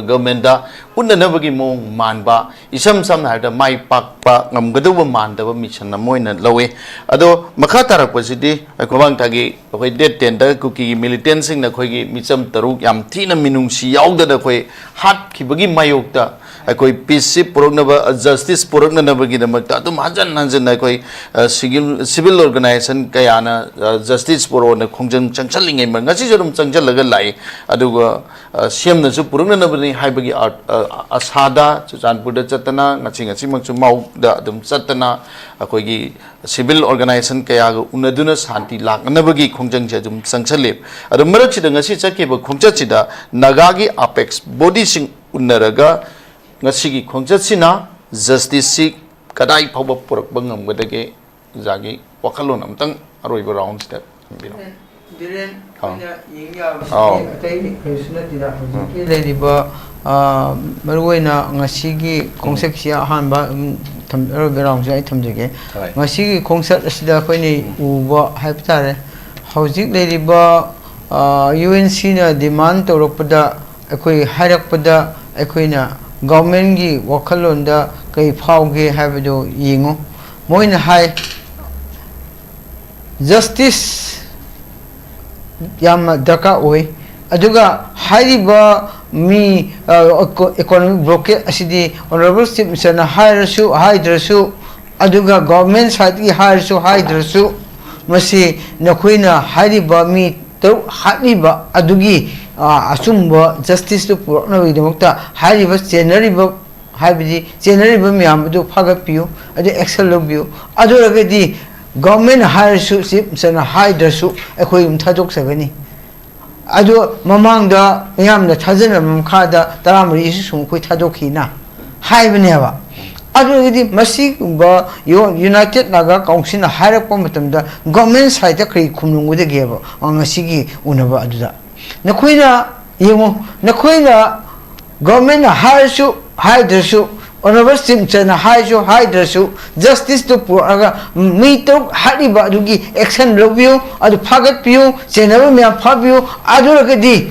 government ꯇ ꯎꯠꯅꯅꯕꯒꯤ ꯃꯑꯣꯡ ꯃꯥꯟꯕ, ꯏꯁꯝ ꯁꯝꯅ ꯍꯥꯏꯔꯕꯗ ꯃꯥꯏ ꯄꯥꯛꯄ ꯉꯝꯒꯗꯧꯕ ꯃꯥꯟꯗꯕ mission ꯑꯃ ꯑꯣꯏꯅ ꯂꯧꯋꯤ꯫ ꯑꯗꯣ ꯃꯈꯥ ꯇꯥꯔꯛꯄꯁꯤꯗꯤ ꯑꯩꯈꯣꯏ ꯃꯃꯥꯡ ꯊꯥꯒꯤ ꯑꯩꯈꯣꯏ date ten ꯗ ꯀꯨꯀꯤꯒꯤ militant ꯁꯤꯡꯅ ꯑꯩꯈꯣꯏꯒꯤ ꯃꯤꯆꯝ ꯇꯔꯨꯛ ꯌꯥꯝ ꯊꯤꯅ ꯃꯤꯅꯨꯡꯁꯤ ꯌꯥꯎꯗꯅ ꯑꯩꯈꯣꯏ ꯍꯥꯠꯈꯤꯕꯒꯤ ꯃꯥꯌꯣꯛꯇ ꯑꯩꯈꯣꯏ peace ꯁꯤ ꯄꯨꯔꯛꯅꯕ, justice ꯄꯨꯔꯛꯅꯅꯕꯒꯤꯗꯃꯛꯇ ꯑꯗꯨꯝ ꯍꯟꯖꯟ ꯍꯟꯖꯟꯅ ꯑꯩꯈꯣꯏ, ꯑ, civil, civil organization ꯀꯌꯥꯅ, ꯑ, justice ꯄꯨꯔꯛꯑꯣꯅ ꯈꯣꯡꯖꯪ ꯆꯪꯁꯜꯂꯤꯉꯩ ꯃꯔꯛ, ꯉꯁꯤꯁꯨ ꯑꯗꯨꯝ ꯆꯪꯁꯜꯂꯒ ꯂꯥꯛꯏ꯫ ꯑꯗꯨꯒ, ꯑ, CM ꯅꯁꯨ ꯄꯨꯔꯛꯅꯅꯕꯅꯤ ꯍꯥꯏꯕꯒꯤ ꯑꯥꯔ-, ꯑ, ꯑꯁꯥꯗ ꯆꯨꯔꯆꯥꯟꯄꯨꯔꯗ ꯆꯠꯇꯅ, ꯉꯁꯤ ꯉꯁꯤꯃꯛꯁꯨ ꯃꯥꯎꯗ ꯑꯗꯨꯝ ꯆꯠꯇꯅ ꯑꯩꯈꯣꯏꯒꯤ civil organization ꯀꯌꯥꯒ ꯎꯅꯗꯨꯅ ꯁꯥꯟꯇꯤ ꯂꯥꯛꯅꯅꯕꯒꯤ ꯈꯣꯡꯖꯪꯁꯦ ꯑꯗꯨꯝ ꯆꯪꯁꯜꯂꯤ꯫ ꯑꯗꯣ ꯃꯔꯛꯁꯤꯗ ꯉꯁꯤ ꯆꯠꯈꯤꯕ ꯈꯣꯡꯆꯠꯁꯤꯗ ꯅꯥꯒꯥꯒꯤ apex body ꯁꯤꯡ ꯎꯅꯔꯒ ꯉꯁꯤꯒꯤ ꯈꯣꯡꯆꯠꯁꯤꯅ justice ꯁꯤ ꯀꯗꯥꯏ ꯐꯥꯎꯕ ꯄꯨꯔꯛꯄ ꯉꯝꯒꯗꯒꯦ? ꯑꯣꯖꯥꯒꯤ ꯋꯥꯈꯜꯂꯣꯟ ꯑꯃꯇꯪ ꯑꯔꯣꯏꯕ round ꯁꯤꯗ ꯊꯝꯕꯤꯔꯣ꯫ ꯕꯤꯔꯦꯟ, ꯑꯥ꯫ ꯑꯩꯈꯣꯏꯅ ꯌꯦꯡ ꯌꯥꯕꯁꯤꯗꯤ ꯑꯥꯎ꯫ ꯑꯇꯩ ꯀꯔꯤꯁꯨ ꯅꯠꯇꯦꯗ꯫ ꯍꯧꯖꯤꯛꯀꯤ ꯎꯝ꯫ ꯂꯩꯔꯤꯕ, ꯑ, ꯃꯔꯨꯑꯣꯏꯅ ꯉꯁꯤꯒꯤ ꯎꯝ꯫ ꯈꯣꯡꯆꯠꯁꯤ ꯑꯍꯥꯟꯕ ꯑꯗꯨꯝ ꯊꯝ-, ꯑꯔꯣꯏꯕ round ꯁꯤ ꯑꯩ ꯊꯝꯖꯒꯦ꯫ ꯍꯣꯏ꯫ ꯉꯁꯤꯒꯤ ꯈꯣꯡꯆꯠ ꯑꯁꯤꯗ ꯑꯩꯈꯣꯏꯅ ꯎꯝ꯫ ꯎꯕ ꯍꯥꯏꯕ ꯇꯥꯔꯦ, ꯍꯧꯖꯤꯛ ꯂꯩꯔꯤꯕ, ꯑ, U N C ꯅ demand ꯇꯧꯔꯛꯄꯗ, ꯑꯩꯈꯣꯏ ꯍꯥꯏꯔꯛꯄꯗ ꯑꯩꯈꯣꯏꯅ government ꯀꯤ ꯋꯥꯈꯜꯂꯣꯟꯗ ꯀꯔꯤ ꯐꯥꯎꯒꯦ ꯍꯥꯏꯕꯗꯨ ꯌꯦꯡꯉꯨ꯫ ꯃꯣꯏꯅ ꯍꯥꯏ, justice ꯌꯥꯝꯅ ꯗꯔꯀꯥꯔ ꯑꯣꯏ꯫ ꯑꯗꯨꯒ ꯍꯥꯏꯔꯤꯕ ꯃꯤ, ꯑ, eco-, economic blockade ꯑꯁꯤꯗꯤ Honourable Chief Minister ꯅ ꯍꯥꯏꯔꯁꯨ ꯍꯥꯏꯗ꯭ꯔꯁꯨ, ꯑꯗꯨꯒ government side ꯀꯤ ꯍꯥꯏꯔꯁꯨ ꯍꯥꯏꯗ꯭ꯔꯁꯨ, ꯃꯁꯤ ꯅꯈꯣꯏꯅ ꯍꯥꯏꯔꯤꯕ ꯃꯤ ꯇꯔꯨꯛ ꯍꯥꯠꯂꯤꯕ ꯑꯗꯨꯒꯤ, ꯑ, ꯑꯆꯨꯝꯕ justice ꯇꯨ ꯄꯨꯔꯛꯅꯕꯒꯤꯗꯃꯛꯇ ꯍꯥꯏꯔꯤꯕ ꯆꯦꯟꯅꯔꯤꯕ, ꯍꯥꯏꯕꯗꯤ ꯆꯦꯟꯅꯔꯤꯕ ꯃꯌꯥꯝ ꯑꯗꯨ ꯐꯥꯒꯠꯄꯤꯌꯨ, ꯑꯗꯨ action ꯂꯧꯕꯤꯌꯨ꯫ ꯑꯗꯨ ꯑꯣꯏꯔꯒꯗꯤ government ꯅ ꯍꯥꯏꯔꯁꯨ, Chief Minister ꯅ ꯍꯥꯏꯗ꯭ꯔꯁꯨ ꯑꯩꯈꯣꯏ ꯑꯗꯨꯝ ꯊꯥꯗꯣꯛꯆꯒꯅꯤ꯫ ꯑꯗꯣ ꯃꯃꯥꯡꯗ ꯃꯤꯌꯥꯝꯅ ꯊꯥꯖꯅꯕ ꯃꯈꯥꯗ ꯇꯔꯥꯃꯔꯤ ꯏꯁꯨ ꯁꯨꯝ ꯑꯩꯈꯣꯏ ꯊꯥꯗꯣꯛꯈꯤꯅ ꯍꯥꯏꯕꯅꯦꯕ꯫ ꯑꯗꯨ ꯑꯣꯏꯔꯒꯗꯤ ꯃꯁꯤꯒꯨꯝꯕ ꯌꯣ-, United Naga Council ꯅ ꯍꯥꯏꯔꯛꯄ ꯃꯇꯝꯗ government side ꯇ ꯀꯔꯤ ꯈꯨꯝꯂꯝꯒꯗꯒꯦꯕ ꯉꯁꯤꯒꯤ ꯎꯅꯕ ꯑꯗꯨꯗ? ꯅꯈꯣꯏꯅ ꯌꯦꯡꯉꯨ, ꯅꯈꯣꯏꯅ government ꯅ ꯍꯥꯏꯔꯁꯨ ꯍꯥꯏꯗ꯭ꯔꯁꯨ ꯑꯣꯅꯔꯦꯕꯜ ꯆꯤꯞ ꯃꯤꯅꯤꯁꯇꯔꯅ ꯍꯥꯏꯔꯁꯨ ꯍꯥꯏꯗ꯭ꯔꯁꯨ ꯖꯁꯇꯤꯁꯇꯨ ꯄꯨꯔꯛꯑꯒ ꯃꯤ ꯇꯔꯨꯛ ꯍꯥꯠꯂꯤꯕ ꯑꯗꯨꯒꯤ ꯑꯦꯛꯁꯟ ꯂꯧꯕꯤꯌꯨ, ꯑꯗꯨ ꯐꯥꯒꯠꯄꯤꯌꯨ, ꯆꯦꯟꯅꯕ ꯃꯌꯥꯝ ꯐꯥꯕꯤꯌꯨ, ꯑꯗꯨ ꯑꯣꯏꯔꯒꯗꯤ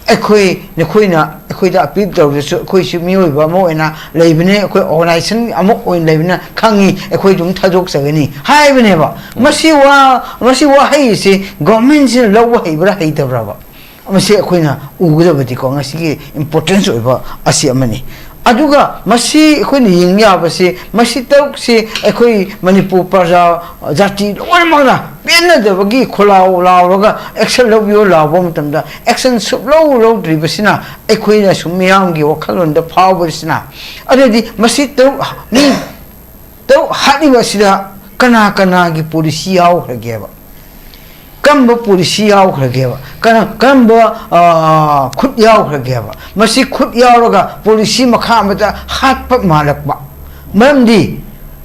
ꯑꯩꯈꯣꯏ ꯅꯈꯣꯏꯅ ꯑꯩꯈꯣꯏꯗ ꯑꯄꯤꯜ ꯇꯧꯔꯁꯨ ꯑꯩꯈꯣꯏꯁꯨ ꯃꯤꯑꯣꯏꯕ ꯑꯃ ꯑꯣꯏꯅ ꯂꯩꯕꯅꯦ, ꯑꯩꯈꯣꯏ ꯑꯣꯔꯒꯅꯥꯏꯖꯦꯁꯟ ꯑꯃ ꯑꯣꯏꯅ ꯂꯩꯕꯅ ꯈꯪꯉꯤ, ꯑꯩꯈꯣꯏ ꯑꯗꯨꯝ ꯊꯥꯗꯣꯛꯆꯒꯅꯤ ꯍꯥꯏꯕꯅꯦꯕ꯫ ꯃꯁꯤ ꯋꯥ ꯃꯁꯤ ꯋꯥꯍꯩꯁꯤ ꯒꯣꯔꯃꯦꯟꯁꯤꯅ ꯂꯧꯕ ꯍꯩꯕ꯭ꯔꯥ ꯍꯩꯇꯕ꯭ꯔꯕ? ꯃꯁꯤ ꯑꯩꯈꯣꯏꯅ ꯎꯒꯗꯕꯗꯤꯀꯣ ꯉꯁꯤꯒꯤ ꯏꯝꯄꯣꯔꯇꯦꯟꯁ ꯑꯣꯏꯕ ꯑꯁꯤ ꯑꯃꯅꯤ꯫ ꯑꯗꯨꯒ ꯃꯁꯤ ꯑꯩꯈꯣꯏꯅ ꯌꯦꯡ ꯌꯥꯕꯁꯤ ꯃꯁꯤ ꯇꯔꯨꯛꯁꯤ ꯑꯩꯈꯣꯏ ꯃꯅꯤꯄꯨꯔ ꯄ꯭ꯔꯖꯥ ꯖꯥꯇꯤ ꯂꯣꯏꯅꯃꯛꯅ ꯄꯦꯟꯅꯗꯕꯒꯤ ꯈꯣꯜꯂꯥꯎ ꯂꯥꯎꯔꯒ ꯑꯦꯛꯁꯟ ꯂꯧꯕꯤꯌꯨ ꯂꯥꯎꯕ ꯃꯇꯝꯗ ꯑꯦꯛꯁꯟ ꯁꯨꯞꯂꯧ ꯂꯧꯗ꯭ꯔꯤꯕꯁꯤꯅ ꯑꯩꯈꯣꯏꯅ ꯁꯨꯝ ꯃꯤꯌꯥꯝꯒꯤ ꯋꯥꯈꯜꯂꯣꯟꯗ ꯐꯥꯎꯕꯁꯤꯅ ꯑꯗꯨꯗꯤ ꯃꯁꯤ ꯇꯔꯨꯛ ꯃꯤ ꯇꯔꯨꯛ ꯍꯥꯠꯂꯤꯕ ꯑꯁꯤꯗ ꯀꯅꯥ ꯀꯅꯥꯒꯤ ꯄꯣꯂꯤꯁꯤ ꯌꯥꯎꯈ꯭ꯔꯒꯦꯕ? ꯀꯔꯝꯕ ꯄꯣꯂꯤꯁꯤ ꯌꯥꯎꯈ꯭ꯔꯒꯦꯕ? ꯀꯔꯝ- ꯀꯔꯝꯕ ꯈꯨꯠ ꯌꯥꯎꯈ꯭ꯔꯒꯦꯕ? ꯃꯁꯤ ꯈꯨꯠ ꯌꯥꯎꯔꯒ ꯄꯣꯂꯤꯁꯤ ꯃꯈꯥ ꯑꯃꯗ ꯍꯥꯠꯄ ꯃꯥꯜꯂꯛꯄ? ꯃꯔꯝꯗꯤ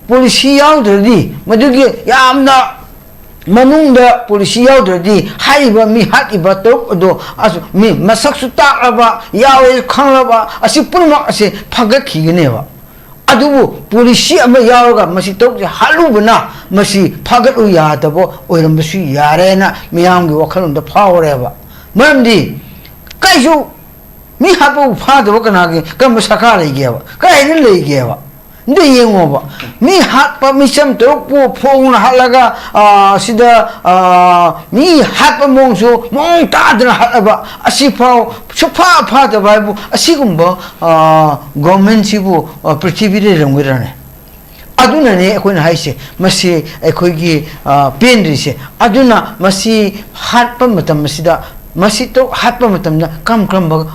ꯄꯣꯂꯤꯁꯤ ꯌꯥꯎꯗ꯭ꯔꯗꯤ ꯃꯗꯨꯒꯤ ꯌꯥꯝꯅ ꯃꯅꯨꯡꯗ ꯄꯣꯂꯤꯁꯤ ꯌꯥꯎꯗ꯭ꯔꯗꯤ ꯍꯥꯏꯔꯤꯕ ꯃꯤ ꯍꯥꯠꯂꯤꯕ ꯇꯔꯨꯛ ꯑꯗꯣ ꯃꯤ ꯃꯁꯛꯁꯨ ꯇꯥꯛꯂꯕ ꯌꯥꯎꯋꯦ ꯈꯪꯂꯕ ꯑꯁꯤ ꯄꯨꯝꯅꯃꯛ ꯑꯁꯤ ꯐꯒꯠꯈꯤꯒꯅꯦꯕ꯫ ꯑꯗꯨꯕꯨ ꯄꯣꯂꯤꯁꯤ ꯑꯃ ꯌꯥꯎꯔꯒ ꯃꯁꯤ ꯇꯔꯨꯛꯁꯦ ꯍꯥꯠꯂꯨꯕꯅ ꯃꯁꯤ ꯐꯒꯠꯂꯨ ꯌꯥꯗꯕ ꯑꯣꯏꯔꯝꯕꯁꯨ ꯌꯥꯔꯦꯅ ꯃꯤꯌꯥꯝꯒꯤ ꯋꯥꯈꯜꯂꯣꯟꯗ ꯐꯥꯎꯔꯦꯕ꯫ ꯃꯔꯝꯗꯤ ꯀꯩꯁꯨ ꯃꯤ ꯍꯥꯠꯄꯕꯨ ꯐꯥꯗꯕ ꯀꯅꯥꯒꯤ ꯀꯔꯝꯕ ꯁꯔꯀꯥꯔ ꯂꯩꯒꯦꯕ? ꯀꯗꯥꯏꯗ ꯂꯩꯒꯦꯕ? ꯑꯝꯇ ꯌꯦꯡꯉꯣꯕ꯫ ꯃꯤ ꯍꯥꯠꯄ ꯃꯤꯆꯝ ꯇꯔꯨꯛꯄꯨ ꯐꯣꯡꯅ ꯍꯥꯠꯂꯒ ꯁꯤꯗ ꯃꯤ ꯍꯥꯠꯄ ꯃꯑꯣꯡꯁꯨ ꯃꯑꯣꯡ ꯇꯥꯗꯅ ꯍꯥꯠꯂꯕ ꯑꯁꯤꯐꯥꯎ ꯁꯨꯐꯥ ꯐꯥꯗꯕ ꯍꯥꯏꯕꯨ ꯑꯁꯤꯒꯨꯝꯕ ꯒꯣꯔꯃꯦꯟꯁꯤꯕꯨ ꯄ꯭ꯔꯤꯊꯤꯕꯤꯗ ꯂꯩꯔꯝꯒꯗ꯭ꯔꯅꯦ? ꯑꯗꯨꯅꯅꯦ ꯑꯩꯈꯣꯏꯅ ꯍꯥꯏꯁꯦ ꯃꯁꯤ ꯑꯩꯈꯣꯏꯒꯤ ꯄꯦꯟꯗ꯭ꯔꯤꯁꯦ꯫ ꯑꯗꯨꯅ ꯃꯁꯤ ꯍꯥꯠꯄ ꯃꯇꯝ ꯑꯁꯤꯗ ꯃꯁꯤ ꯇꯔꯨꯛ ꯍꯥꯠꯄ ꯃꯇꯝꯗ ꯀꯔꯝ ꯀꯔꯝꯕ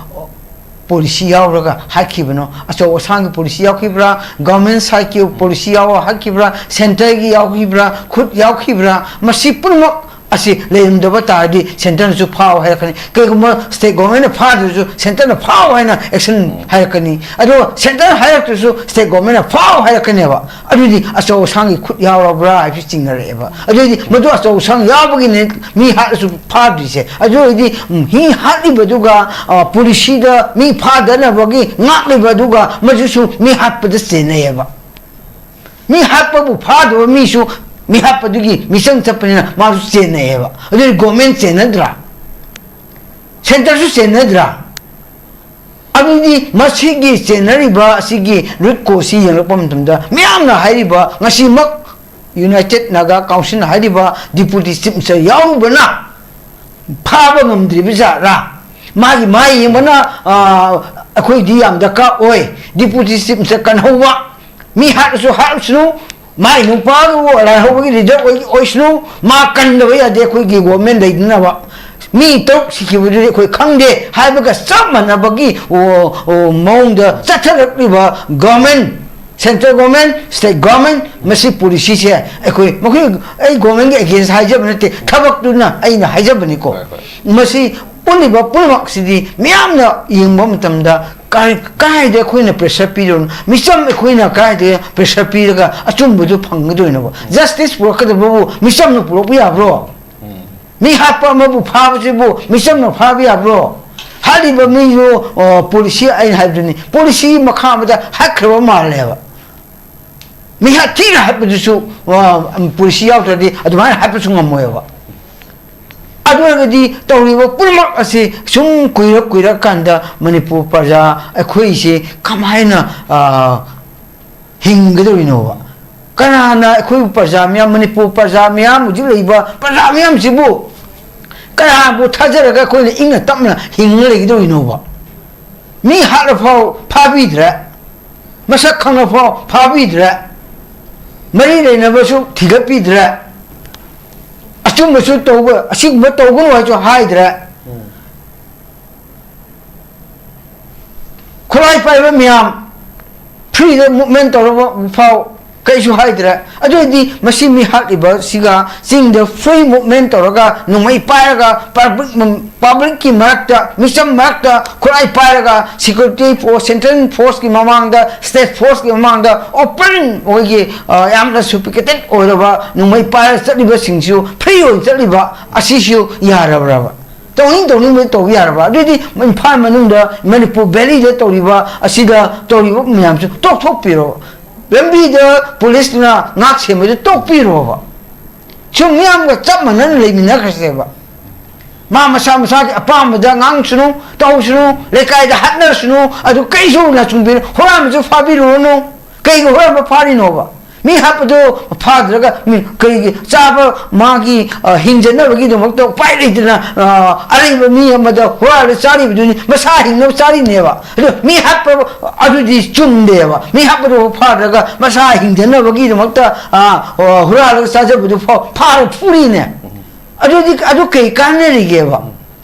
ꯄꯣꯂꯤꯁꯤ ꯌꯥꯎꯔꯒ ꯍꯥꯠꯈꯤꯕꯅꯣ? ꯑꯆꯧ ꯑꯁꯥꯡꯒꯤ ꯄꯣꯂꯤꯁꯤ ꯌꯥꯎꯈꯤꯕ꯭ꯔꯥ? ꯒꯚꯔꯟꯃꯦꯟ ꯁꯥꯏꯠꯀꯤ ꯄꯣꯂꯤꯁꯤ ꯌꯥꯎꯔꯒ ꯍꯥꯠꯈꯤꯕ꯭ꯔꯥ? ꯁꯦꯟꯇꯔꯒꯤ ꯌꯥꯎꯈꯤꯕ꯭ꯔꯥ? ꯈꯨꯠ ꯌꯥꯎꯈꯤꯕ꯭ꯔꯥ? ꯃꯁꯤ ꯄꯨꯝꯅꯃꯛ ꯑꯁꯤ ꯂꯩꯔꯝꯗꯕ ꯇꯥꯔꯗꯤ centreꯅꯁꯨ ꯐꯥꯎ ꯍꯥꯏꯔꯛꯀꯅꯤ꯫ ꯀꯩꯒꯨꯝꯕ state governmentꯅ ꯐꯥꯗ꯭ꯔꯁꯨ centreꯅ ꯐꯥꯎ ꯍꯥꯏꯅ action ꯍꯥꯏꯔꯛꯀꯅꯤ꯫ ꯑꯗꯣ centre ꯍꯥꯏꯔꯛꯇ꯭ꯔꯁꯨ state governmentꯅ ꯐꯥꯎ ꯍꯥꯏꯔꯛꯀꯅꯦꯕ꯫ ꯑꯗꯨꯗꯤ ꯑꯆꯧ ꯑꯁꯥꯡꯒꯤ ꯈꯨꯠ ꯌꯥꯎꯔꯕ꯭ꯔꯥ ꯍꯥꯏꯕꯁꯤ ꯆꯤꯡꯅꯔꯛꯑꯦꯕ꯫ ꯑꯗꯨꯗꯤ ꯃꯗꯨ ꯑꯆꯧ ꯑꯁꯥꯡ ꯌꯥꯎꯕꯒꯤꯅꯦ ꯃꯤ ꯍꯥꯠꯂꯁꯨ ꯐꯥꯗ꯭ꯔꯤꯁꯦ꯫ ꯑꯗꯨ ꯑꯣꯏꯔꯗꯤ, ꯎꯝ, ꯃꯤ ꯍꯥꯠꯂꯤꯕꯗꯨꯒ, ꯑ, policyꯗ ꯃꯤ ꯐꯥꯗꯅꯕꯒꯤ ꯉꯥꯛꯂꯤꯕꯗꯨꯒ ꯃꯗꯨꯁꯨ ꯃꯤ ꯍꯥꯠꯄꯗ ꯆꯦꯟꯅꯩꯌꯦꯕ꯫ ꯃꯤ ꯍꯥꯠꯄꯕꯨ ꯐꯥꯗꯕ ꯃꯤꯁꯨ ꯃꯤ ꯍꯥꯠꯄꯗꯨꯒꯤ ꯃꯤꯆꯪ ꯆꯠꯄꯅꯤꯅ ꯃꯥꯁꯨ ꯆꯦꯟꯅꯩꯌꯦꯕ꯫ ꯑꯗꯨꯗꯤ government ꯆꯦꯟꯅꯗ꯭ꯔꯥ? Centreꯁꯨ ꯆꯦꯟꯅꯗ꯭ꯔꯥ? ꯑꯗꯨꯗꯤ ꯃꯁꯤꯒꯤ ꯆꯦꯟꯅꯔꯤꯕ ꯑꯁꯤꯒꯤ root causeꯁꯤ ꯌꯦꯡꯂꯛꯄ ꯃꯇꯝꯗ ꯃꯤꯌꯥꯝꯅ ꯍꯥꯏꯔꯤꯕ, ꯉꯁꯤꯃꯛ United Naga Council ꯍꯥꯏꯔꯤꯕ Deputy Chief Minister ꯌꯥꯎꯔꯨꯕꯅ ꯐꯥꯕ ꯉꯝꯗ꯭ꯔꯤꯕ ꯖꯥꯠꯔꯥ? ꯃꯥꯒꯤ ꯃꯥꯏ ꯌꯦꯡꯕꯅ, ꯑ, ꯑꯩꯈꯣꯏꯗꯤ ꯌꯥꯝ ꯗꯔꯀꯥꯔ ꯑꯣꯏ꯫ Deputy Chief Minister ꯀꯟꯍꯧꯕ, ꯃꯤ ꯍꯥꯠꯂꯁꯨ ꯍꯥꯠꯂꯁꯅꯨ, ꯃꯥꯏ ꯅꯨꯄꯥꯗꯨꯕꯨ ꯂꯥꯏꯍꯧꯕꯒꯤ leader ꯑꯣꯏ-, ꯑꯣꯏꯁꯅꯨ, ꯃꯥ ꯀꯟꯗꯕ ꯌꯥꯗꯦ ꯑꯩꯈꯣꯏꯒꯤ government ꯂꯩꯅꯅꯕ꯫ ꯃꯤ ꯇꯔꯨꯛ ꯁꯤꯈꯤꯕꯗꯨꯗꯤ ꯑꯩꯈꯣꯏ ꯈꯪꯗꯦ ꯍꯥꯏꯕꯒ ꯆꯞ ꯃꯥꯟꯅꯕꯒꯤ, ꯑꯣ, ꯑꯣ, ꯃꯑꯣꯡꯗ ꯆꯠꯊꯔꯛꯂꯤꯕ government, central government, state government, ꯃꯁꯤ policyꯁꯦ ꯑꯩꯈꯣꯏ, ꯃꯈꯣꯏ, ꯑꯩ governmentꯒꯤ against ꯍꯥꯏꯖꯕ ꯅꯠꯇꯦ, ꯊꯕꯛꯇꯨꯅ ꯑꯩꯅ ꯍꯥꯏꯖꯕꯅꯤꯀꯣ꯫ ꯍꯣꯏ, ꯍꯣꯏ꯫ ꯃꯁꯤ ꯎꯠꯂꯤꯕ ꯄꯨꯝꯅꯃꯛꯁꯤꯗꯤ ꯃꯤꯌꯥꯝꯅ ꯌꯦꯡꯕ ꯃꯇꯝꯗ ꯀꯥꯏ-, ꯀꯥꯏꯗ ꯑꯩꯈꯣꯏꯅ pressure ꯄꯤꯗꯣꯏꯅꯣ? ꯃꯤꯆꯝ ꯑꯩꯈꯣꯏꯅ ꯀꯥꯏꯗ pressure ꯄꯤꯔꯒ ꯑꯆꯨꯝꯕꯗꯨ ꯐꯪꯒꯗꯣꯏꯅꯣꯕ? Justice ꯄꯨꯔꯛꯀꯗꯕꯕꯨ ꯃꯤꯆꯝꯅ ꯄꯨꯔꯛꯄ ꯌꯥꯕ꯭ꯔꯣ? ꯃꯤ ꯍꯥꯠꯄ ꯑꯃꯕꯨ ꯐꯥꯕꯁꯤꯕꯨ ꯃꯤꯆꯝꯅ ꯐꯥꯕ ꯌꯥꯕ꯭ꯔꯣ? ꯍꯥꯠꯂꯤꯕ ꯃꯤꯗꯨ, ꯑ, policy ꯑꯩꯅ ꯍꯥꯏꯕꯗꯨꯅꯤ, policy ꯃꯈꯥ ꯑꯃꯗ ꯍꯥꯠꯈ꯭ꯔꯕ ꯃꯥꯜꯂꯦꯕ꯫ ꯃꯤꯍꯥꯠ ꯊꯤꯅ ꯍꯥꯠꯄꯗꯨꯁꯨ, ꯑ, policy ꯌꯥꯎꯗ꯭ꯔꯗꯤ ꯑꯗꯨꯃꯥꯏꯅ ꯍꯥꯠꯄꯁꯨ ꯉꯝꯃꯣꯏꯕ꯫ ꯑꯗꯨ ꯑꯣꯏꯔꯒꯗꯤ ꯇꯧꯔꯤꯕ ꯄꯨꯝꯅꯃꯛ ꯑꯁꯤ ꯁꯨꯝ ꯀꯨꯏꯔ ꯀꯨꯏꯔꯀꯥꯟꯗ ꯃꯅꯤꯄꯨꯔ ꯄ꯭ꯔꯖꯥ ꯑꯩꯈꯣꯏꯁꯦ ꯀꯃꯥꯏꯅ, ꯑ, ꯍꯤꯡꯒꯗꯧꯔꯤꯅꯣꯕ? ꯀꯅꯥꯅ ꯑꯩꯈꯣꯏꯕꯨ ꯄ꯭ꯔꯖꯥ ꯃꯤꯌꯥꯝ, ꯃꯅꯤꯄꯨꯔ ꯄ꯭ꯔꯖꯥ ꯃꯤꯌꯥꯝ, ꯍꯧꯖꯤꯛ ꯂꯩꯔꯤꯕ ꯄ꯭ꯔꯖꯥ ꯃꯤꯌꯥꯝꯁꯤꯕꯨ ꯀꯅꯥꯕꯨ ꯊꯥꯖꯔꯒ ꯑꯩꯈꯣꯏꯅ ꯏꯪꯅ ꯇꯞꯅ ꯍꯤꯡꯉ ꯂꯩꯒꯗꯧꯔꯤꯅꯣꯕ? ꯃꯤ ꯍꯥꯠꯂꯐꯥꯎ ꯐꯥꯕꯤꯗ꯭ꯔꯦ, ꯃꯁꯛ ꯈꯪꯉꯐꯥꯎ ꯐꯥꯕꯤꯗ꯭ꯔꯦ, ꯃꯔꯤ ꯂꯩꯅꯕꯁꯨ ꯊꯤꯒꯠꯄꯤꯗ꯭ꯔꯦ, ꯑꯆꯨꯝꯕꯁꯨ ꯇꯧꯕ, ꯑꯁꯤꯒꯨꯝꯕ ꯇꯧꯒꯅꯨ ꯍꯥꯏꯁꯨ ꯍꯥꯏꯗ꯭ꯔꯦ꯫ ꯈꯨꯠꯂꯥꯏ ꯄꯥꯏꯕ ꯃꯌꯥꯝ freeꯗ movement ꯇꯧꯔꯕ ꯐꯥꯎ ꯀꯩꯁꯨ ꯍꯥꯏꯗ꯭ꯔꯦ꯫ ꯑꯗꯨ ꯑꯣꯏꯔꯗꯤ ꯃꯁꯤ ꯃꯤ ꯍꯥꯠꯂꯤꯕꯁꯤꯒ ꯆꯤꯡꯗ free movement ꯇꯧꯔꯒ ꯅꯣꯡꯃꯩ ꯄꯥꯏꯔꯒ public, publicꯀꯤ ꯃꯔꯛꯇ, ꯃꯤꯆꯝ ꯃꯔꯛꯇ ꯈꯨꯠꯂꯥꯏ ꯄꯥꯏꯔꯒ security force, central forceꯀꯤ ꯃꯃꯥꯡꯗ, state forceꯀꯤ ꯃꯃꯥꯡꯗ open ꯑꯣꯏꯒꯤ, ꯑ, ꯌꯥꯝꯅ sophisticated ꯑꯣꯏꯔꯕ ꯅꯣꯡꯃꯩ ꯄꯥꯏꯔꯒ ꯆꯠꯂꯤꯕꯁꯤꯡꯁꯨ free ꯑꯣꯏꯅ ꯆꯠꯂꯤꯕ ꯑꯁꯤꯁꯨ ꯌꯥꯔꯕ꯭ꯔꯕ? ꯇꯧꯅꯤꯡ ꯇꯧꯅꯤꯡꯕ ꯇꯧꯕ ꯌꯥꯔꯕ? ꯑꯗꯨꯗꯤ ꯏꯝꯐꯥꯜ ꯃꯅꯨꯡꯗ, ꯃꯅꯤꯄꯨꯔ valleyꯗ ꯇꯧꯔꯤꯕ ꯑꯁꯤꯗ ꯇꯧꯔꯤꯕ ꯃꯌꯥꯝꯁꯨ ꯇꯣꯛꯊꯣꯛꯄꯤꯔꯣ꯫ ꯂꯝꯕꯤꯗ ꯄꯨꯂꯤꯁꯅ ꯉꯥꯛ ꯁꯦꯟꯕꯗꯨ ꯇꯣꯛꯄꯤꯔꯣꯕ꯫ ꯁꯨꯝ ꯃꯤꯌꯥꯝꯒ ꯆꯞ ꯃꯥꯟꯅꯅ ꯂꯩꯃꯤꯟꯅꯈ꯭ꯔꯁꯦꯕ꯫ ꯃꯥ ꯃꯁꯥ ꯃꯁꯥꯒꯤ ꯑꯄꯥꯝꯕꯗ ꯉꯥꯡꯁꯅꯨ, ꯇꯧꯁꯅꯨ, ꯂꯩꯀꯥꯏꯗ ꯍꯥꯠꯅꯔꯁꯅꯨ, ꯑꯗꯨ ꯀꯩꯁꯨ ꯅꯆꯨꯡꯕꯤꯔꯨ, ꯍꯨꯔꯥꯟꯕꯁꯨ ꯐꯥꯕꯤꯔꯨꯔꯅꯨ꯫ ꯀꯩꯒꯤ ꯍꯨꯔꯥꯟꯕ ꯐꯥꯔꯤꯅꯣꯕ? ꯃꯤ ꯍꯥꯠꯄꯗꯣ ꯐꯥꯗ꯭ꯔꯒ ꯃꯤ ꯀꯩꯒꯤ ꯆꯥꯕ ꯃꯥꯒꯤ, ꯑ, ꯍꯤꯡꯖꯅꯕꯒꯤꯗꯃꯛꯇ ꯎꯄꯥꯏ ꯂꯩꯇꯅ, ꯑ, ꯑꯔꯩꯕ ꯃꯤ ꯑꯃꯗ ꯍꯨꯔꯥꯜꯂ ꯆꯥꯔꯤꯕꯗꯨꯅꯤ, ꯃꯁꯥ ꯍꯤꯡꯅꯕ ꯆꯥꯔꯤꯅꯦꯕ꯫ ꯑꯗꯣ ꯃꯤ ꯍꯥꯠꯄ ꯑꯗꯨꯗꯤ ꯆꯨꯝꯗꯦꯕ꯫ ꯃꯤ ꯍꯥꯠꯄꯗꯣ ꯐꯥꯗ꯭ꯔꯒ ꯃꯁꯥ ꯍꯤꯡꯖꯅꯕꯒꯤꯗꯃꯛꯇ, ꯑ, ꯑ, ꯍꯨꯔꯥꯜꯂꯒ ꯆꯥꯖꯕꯗꯨ ꯐꯥꯎ ꯐꯥꯔ ꯐꯨꯔꯤꯅꯦ꯫ ꯑꯗꯨꯗꯤ ꯑꯗꯨ ꯀꯩ ꯀꯥꯟꯅꯔꯤꯒꯦꯕ?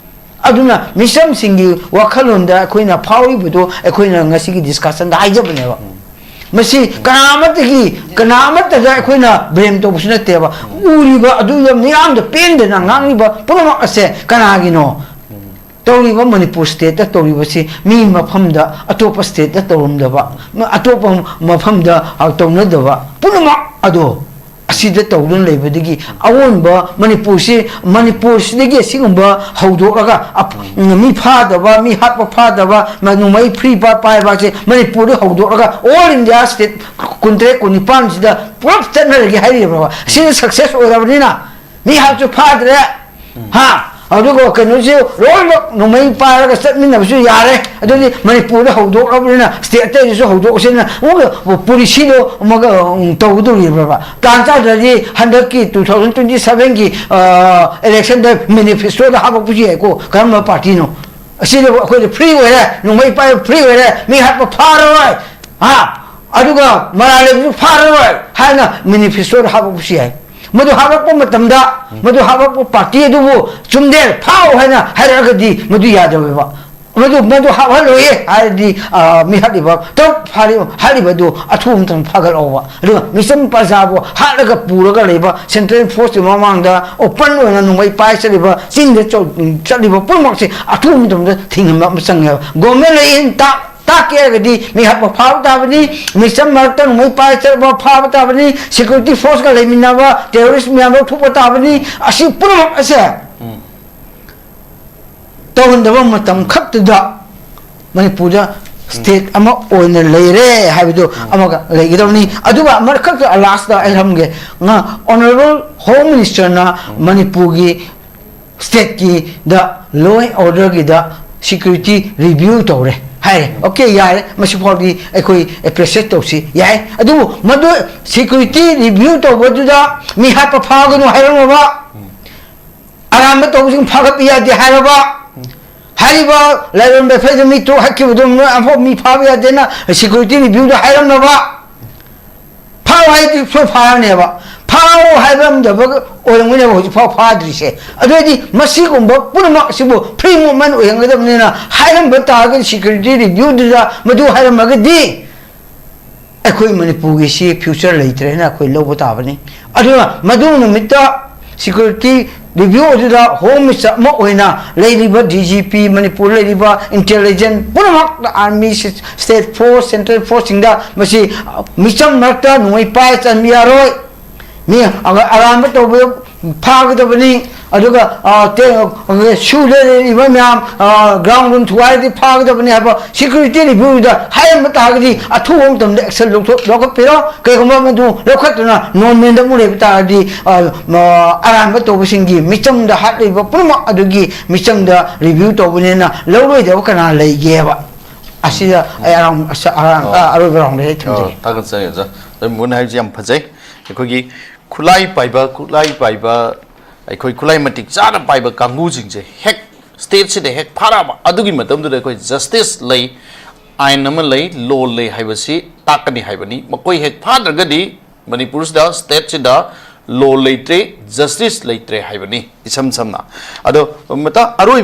ꯑꯗꯨꯅ ꯃꯤꯆꯝꯁꯤꯡꯒꯤ ꯋꯥꯈꯜꯂꯣꯟꯗ ꯑꯩꯈꯣꯏꯅ ꯐꯥꯎꯔꯤꯕꯗꯣ ꯑꯩꯈꯣꯏꯅ ꯉꯁꯤꯒꯤ discussionꯗ ꯍꯥꯏꯖꯕꯅꯦꯕ꯫ ꯃꯁꯤ ꯀꯅꯥ ꯑꯃꯠꯇꯒꯤ, ꯀꯅꯥ ꯑꯃꯠꯇꯗ ꯑꯩꯈꯣꯏꯅ blame ꯇꯧꯕꯁꯨ ꯅꯠꯇꯦꯕ꯫ ꯎꯔꯤꯕ ꯑꯗꯨ ꯌꯥꯝ ꯃꯤꯌꯥꯝꯗ ꯄꯦꯟꯗꯅ ꯉꯥꯡꯂꯤꯕ ꯄꯨꯝꯅꯃꯛ ꯑꯁꯦ ꯀꯅꯥꯒꯤꯅꯣ? ꯇꯧꯔꯤꯕ ꯃꯅꯤꯄꯨꯔ stateꯇ ꯇꯧꯔꯤꯕꯁꯤ ꯃꯤ ꯃꯐꯝꯗ, ꯑꯇꯣꯞꯄ stateꯇ ꯇꯧꯔꯝꯗꯕ, ꯑꯇꯣꯞꯄ ꯃꯐꯝꯗ, ꯑ, ꯇꯧꯅꯗꯕ ꯄꯨꯝꯅꯃꯛ ꯑꯗꯣ ꯑꯁꯤꯗ ꯇꯧꯗꯨꯅ ꯂꯩꯕꯗꯒꯤ ꯑꯑꯣꯟꯕ ꯃꯅꯤꯄꯨꯔꯁꯤ, ꯃꯅꯤꯄꯨꯔꯁꯤꯗꯒꯤ ꯑꯁꯤꯒꯨꯝꯕ ꯍꯧꯗꯣꯛꯂꯒ ꯑꯞ-, ꯃꯤ ꯐꯥꯗꯕ, ꯃꯤ ꯍꯥꯠꯄ ꯐꯥꯗꯕ, ꯃ-, ꯅꯣꯡꯃꯩ free ꯄꯥ-, ꯄꯥꯏꯕꯁꯦ ꯃꯅꯤꯄꯨꯔꯗ ꯍꯧꯗꯣꯛꯂꯒ all India state ꯀꯨꯟꯇꯔꯦꯠ, ꯀꯨꯟꯅꯤꯄꯥꯟꯁꯤꯗ ꯄꯨꯂꯞ ꯆꯠꯅꯔꯒꯦ ꯍꯥꯏꯔꯤꯕ꯭ꯔꯕ? ꯁꯤꯅ success ꯑꯣꯏꯔꯕꯅꯤꯅ ꯃꯤ ꯍꯥꯠꯁꯨ ꯐꯥꯗ꯭ꯔꯦ, ꯍꯥ? ꯑꯗꯨꯒ ꯀꯩꯅꯣꯁꯤ ꯂꯣꯏꯅꯃꯛ ꯅꯣꯡꯃꯩ ꯄꯥꯏꯔꯒ ꯆꯠꯃꯤꯟꯅꯕꯁꯨ ꯌꯥꯔꯦ꯫ ꯑꯗꯨꯗꯤ ꯃꯅꯤꯄꯨꯔꯗ ꯍꯧꯗꯣꯛꯂꯕꯅꯤꯅ state ꯑꯇꯩꯗꯁꯨ ꯍꯧꯗꯣꯛꯁꯤꯅ ꯑꯃꯨꯛ policyꯗꯣ ꯑꯃꯒ, ꯎꯝ, ꯇꯧꯒꯗꯧꯔꯤꯕ꯭ꯔꯕ? ꯇꯥꯟ ꯆꯥꯗ꯭ꯔꯗꯤ ꯍꯟꯗꯛꯀꯤ two thousand twenty sevenꯒꯤ, ꯑ, electionꯗ manifestoꯗ ꯍꯥꯞꯄꯛꯄꯁꯨ ꯌꯥꯏꯀꯣ, ꯀꯔꯝꯕ partyꯅꯣ? ꯑꯁꯤꯗ ꯑꯩꯈꯣꯏꯗ free ꯑꯣꯏꯔꯦ, ꯅꯣꯡꯃꯩ ꯄꯥꯏꯕ free ꯑꯣꯏꯔꯦ, ꯃꯤ ꯍꯥꯠꯄ ꯐꯥꯔꯔꯣꯏ, ꯍꯥ? ꯑꯗꯨꯒ ꯃꯔꯥꯜ ꯂꯩꯕꯁꯨ ꯐꯥꯔꯔꯣꯏ ꯍꯥꯏꯅ manifestoꯗ ꯍꯥꯞꯄꯛꯄꯁꯨ ꯌꯥꯏ꯫ ꯃꯗꯨ ꯍꯥꯞꯄꯛꯄ ꯃꯇꯝꯗ, ꯃꯗꯨ ꯍꯥꯞꯄꯛꯄ party ꯑꯗꯨꯕꯨ ꯆꯨꯝꯗꯦ, ꯐꯥꯎ ꯍꯥꯏꯅ ꯍꯥꯏꯔꯛꯑꯒꯗꯤ ꯃꯗꯨ ꯌꯥꯗꯕ꯫ ꯃꯗꯨ ꯃꯗꯨ ꯍꯥꯞꯍꯜꯂꯣꯏꯌꯦ ꯍꯥꯏꯔꯗꯤ, ꯑ, ꯃꯤ ꯍꯥꯠꯂꯤꯕ ꯇꯔꯨꯛ ꯐꯥꯔꯤ-, ꯍꯥꯠꯂꯤꯕꯗꯨ ꯑꯊꯨꯕ ꯃꯇꯝꯗ ꯐꯥꯒꯠꯂꯛꯑꯣꯕ꯫ ꯑꯗꯨꯒ ꯃꯤꯆꯝ ꯄ꯭ꯔꯖꯥꯕꯨ ꯍꯥꯠꯂꯒ ꯄꯨꯔꯒ ꯂꯩꯕ central forceꯀꯤ ꯃꯃꯥꯡꯗ open ꯑꯣꯏꯅ ꯅꯣꯡꯃꯩ ꯄꯥꯏ ꯆꯠꯂꯤꯕ, ꯆꯤꯡꯗ ꯆꯧ-, ꯆꯠꯂꯤꯕ ꯄꯨꯝꯅꯃꯛꯁꯦ ꯑꯊꯨꯕ ꯃꯇꯝꯗ ꯊꯤꯡꯍꯟꯕ ꯑꯃ ꯆꯪꯉꯦꯕ꯫ Government ꯂꯩ ꯇꯥꯛ-, ꯇꯥꯛꯀꯦ ꯍꯥꯏꯔꯒꯗꯤ ꯃꯤ ꯍꯥꯠꯄ ꯐꯥꯕ ꯇꯥꯕꯅꯤ, ꯃꯤꯆꯝ ꯃꯔꯛꯇ ꯅꯣꯡꯃꯩ ꯄꯥꯏ ꯆꯠꯄ ꯐꯥꯕ ꯇꯥꯕꯅꯤ, security forceꯀ ꯂꯩꯃꯤꯟꯅꯕ terrorist ꯃꯌꯥꯝ ꯂꯧꯊꯣꯛꯄ ꯇꯥꯕꯅꯤ꯫ ꯑꯁꯤ ꯄꯨꯝꯅꯃꯛ ꯑꯁꯦ ꯇꯧꯍꯟꯗꯕ ꯃꯇꯝ ꯈꯛꯇꯗ ꯃꯅꯤꯄꯨꯔꯗ state ꯑꯃ ꯑꯣꯏꯅ ꯂꯩꯔꯦ ꯍꯥꯏꯕꯗꯨ ꯑꯃꯒ ꯂꯩꯒꯗꯕꯅꯤ꯫ ꯑꯗꯨꯒ ꯑꯃꯈꯛꯇ lastꯇ ꯑꯩ ꯍꯥꯏꯔꯝꯒꯦ, ꯉ-, Honourable Home Ministerꯅ ꯃꯅꯤꯄꯨꯔꯒꯤ stateꯀꯤꯗ law and orderꯒꯤꯗ security review ꯇꯧꯔꯦ ꯍꯥꯏꯔꯦ꯫ Okay, ꯌꯥꯔꯦ, ꯃꯁꯤꯐꯥꯎꯗꯤ ꯑꯩꯈꯣꯏ appreciate ꯇꯧꯁꯤ, ꯌꯥꯏ꯫ ꯑꯗꯨꯕꯨ ꯃꯗꯨ security review ꯇꯧꯕꯗꯨꯗ ꯃꯤ ꯍꯥꯠꯄ ꯐꯥꯒꯅꯨ ꯍꯥꯏꯔꯝꯃꯕ, ꯑꯔꯥꯟꯕ ꯇꯧꯕꯁꯤꯡ ꯐꯥꯒꯠꯄ ꯌꯥꯗꯦ ꯍꯥꯏꯔꯕ, ꯍꯥꯏꯔꯤꯕ ꯂꯥꯏꯔꯣꯟ ꯕꯦꯐꯩꯗ ꯃꯤ ꯇꯔꯨꯛ ꯍꯥꯠꯈꯤꯕꯗꯣ ꯅꯣꯏ ꯑꯃꯐꯥꯎ ꯃꯤ ꯐꯥꯕ ꯌꯥꯗꯦꯅ security reviewꯗ ꯍꯥꯏꯔꯝꯂꯕ, ꯐꯥꯎ ꯍꯥꯏꯗꯤ ꯁꯣꯏ ꯐꯥꯔꯅꯦꯕ, ꯐꯥꯎ ꯍꯥꯏꯔꯝꯗꯕ ꯑꯣꯏꯔꯝꯒꯅꯦꯕ ꯍꯧꯖꯤꯛ ꯐꯥꯎ ꯐꯥꯗ꯭ꯔꯤꯁꯦ꯫ ꯑꯗꯨ ꯑꯣꯏꯔꯗꯤ ꯃꯁꯤꯒꯨꯝꯕ ꯄꯨꯝꯅꯃꯛ ꯑꯁꯤꯕꯨ free movement ꯑꯣꯏꯍꯟꯒꯗꯕꯅꯤꯅ ꯍꯥꯏꯔꯝꯕ ꯇꯥꯔꯒꯗꯤ, security reviewꯗꯨꯗ ꯃꯗꯨ ꯍꯥꯏꯔꯝꯃꯒꯗꯤ, ꯑꯩꯈꯣꯏ ꯃꯅꯤꯄꯨꯔꯒꯤ ꯁꯤ future ꯂꯩꯇ꯭ꯔꯦꯅ ꯑꯩꯈꯣꯏ ꯂꯧꯕ ꯇꯥꯕꯅꯤ꯫ ꯑꯗꯨꯅ ꯃꯗꯨ ꯅꯨꯃꯤꯠꯇ security review ꯑꯗꯨꯗ Home Minister ꯑꯃ ꯑꯣꯏꯅ ꯂꯩꯔꯤꯕ D G P, ꯃꯅꯤꯄꯨꯔ ꯂꯩꯔꯤꯕ intelligence ꯄꯨꯝꯅꯃꯛ, army, state force, central forceꯁꯤꯡꯗ ꯃꯁꯤ ꯃꯤꯆꯝ ꯃꯔꯛꯇ ꯅꯣꯡꯃꯩ ꯄꯥꯏ ꯆꯟꯕ ꯌꯥꯔꯣꯏ꯫ ꯃꯤ ꯑꯔꯥꯟꯕ ꯇꯧꯕ ꯐꯥꯒꯗꯕꯅꯤ꯫ ꯑꯗꯨꯒ, ꯑ, ꯇꯦ-, ꯑ, ꯁꯨ ꯂꯩꯔꯤꯕ ꯃꯌꯥꯝ, ꯑ, ground room ꯊꯨꯒꯥꯏꯔꯗꯤ ꯐꯥꯒꯗꯕꯅꯤ ꯍꯥꯏꯕ security reviewꯗ ꯍꯥꯏꯔꯝꯕ ꯇꯥꯔꯒꯗꯤ ꯑꯊꯨꯕ ꯃꯇꯝꯗ action ꯂꯧꯊꯣꯛ-, ꯂꯧꯈꯠꯄꯤꯔꯣ꯫ ꯀꯩꯒꯨꯝꯕ ꯃꯗꯨ ꯂꯧꯈꯠꯇꯨꯅ non-movement ꯑꯃꯨꯛ ꯂꯩꯕ ꯇꯥꯔꯗꯤ, ꯑ, ꯑ, ꯑꯔꯥꯟꯕ ꯇꯧꯕꯁꯤꯡꯒꯤ ꯃꯤꯆꯝꯗ ꯍꯥꯠꯂꯤꯕ ꯄꯨꯝꯅꯃꯛ ꯑꯗꯨꯒꯤ ꯃꯤꯆꯝꯗ review ꯇꯧꯕꯅꯤꯅ ꯂꯧꯔꯣꯏꯗꯕ ꯀꯅꯥ ꯂꯩꯒꯦꯕ? ꯑꯁꯤꯗ ꯑꯩ ꯑꯔꯥꯡ-, ꯑꯁ-, ꯑꯔꯥꯡ-, ꯑꯣ꯫ ꯑ, ꯑꯔꯣꯏꯕ roundꯗ ꯑꯩ ꯊꯝꯖꯒꯦ꯫ ꯑꯣ, ꯊꯥꯒꯠꯆꯔꯤ ꯑꯣꯖꯥ꯫ ꯑꯗꯨ ꯃꯣꯍꯟ ꯍꯥꯏꯕꯁꯤ ꯌꯥꯝ ꯐꯖꯩ꯫ ꯑꯩꯈꯣꯏꯒꯤ ꯈꯨꯠꯂꯥꯏ ꯄꯥꯏꯕ, ꯈꯨꯠꯂꯥꯏ ꯄꯥꯏꯕ, ꯑꯩꯈꯣꯏ ꯈꯨꯠꯂꯥꯏ ꯃꯇꯤꯛ ꯆꯥꯅ ꯄꯥꯏꯕ ꯀꯥꯡꯕꯨꯁꯤꯡꯁꯦ ꯍꯦꯛ stateꯁꯤꯗ ꯍꯦꯛ ꯐꯥꯔꯛꯑꯕ, ꯑꯗꯨꯒꯤ ꯃꯇꯝꯗꯨꯗ ꯑꯩꯈꯣꯏ justice ꯂꯩ, ꯑꯥꯏꯟ ꯑꯃ ꯂꯩ, law ꯂꯩ ꯍꯥꯏꯕꯁꯤ ꯇꯥꯛꯀꯅꯤ ꯍꯥꯏꯕꯅꯤ꯫ ꯃꯈꯣꯏ ꯍꯦꯛ ꯐꯥꯗ꯭ꯔꯒꯗꯤ ꯃꯅꯤꯄꯨꯔꯁꯤꯗ, stateꯁꯤꯗ law ꯂꯩꯇ꯭ꯔꯦ, justice ꯂꯩꯇ꯭ꯔꯦ ꯍꯥꯏꯕꯅꯤ, ꯏꯁꯝ ꯁꯝꯅ꯫ ꯑꯗꯣ ꯃꯇꯥ-, ꯑꯔꯣꯏꯕ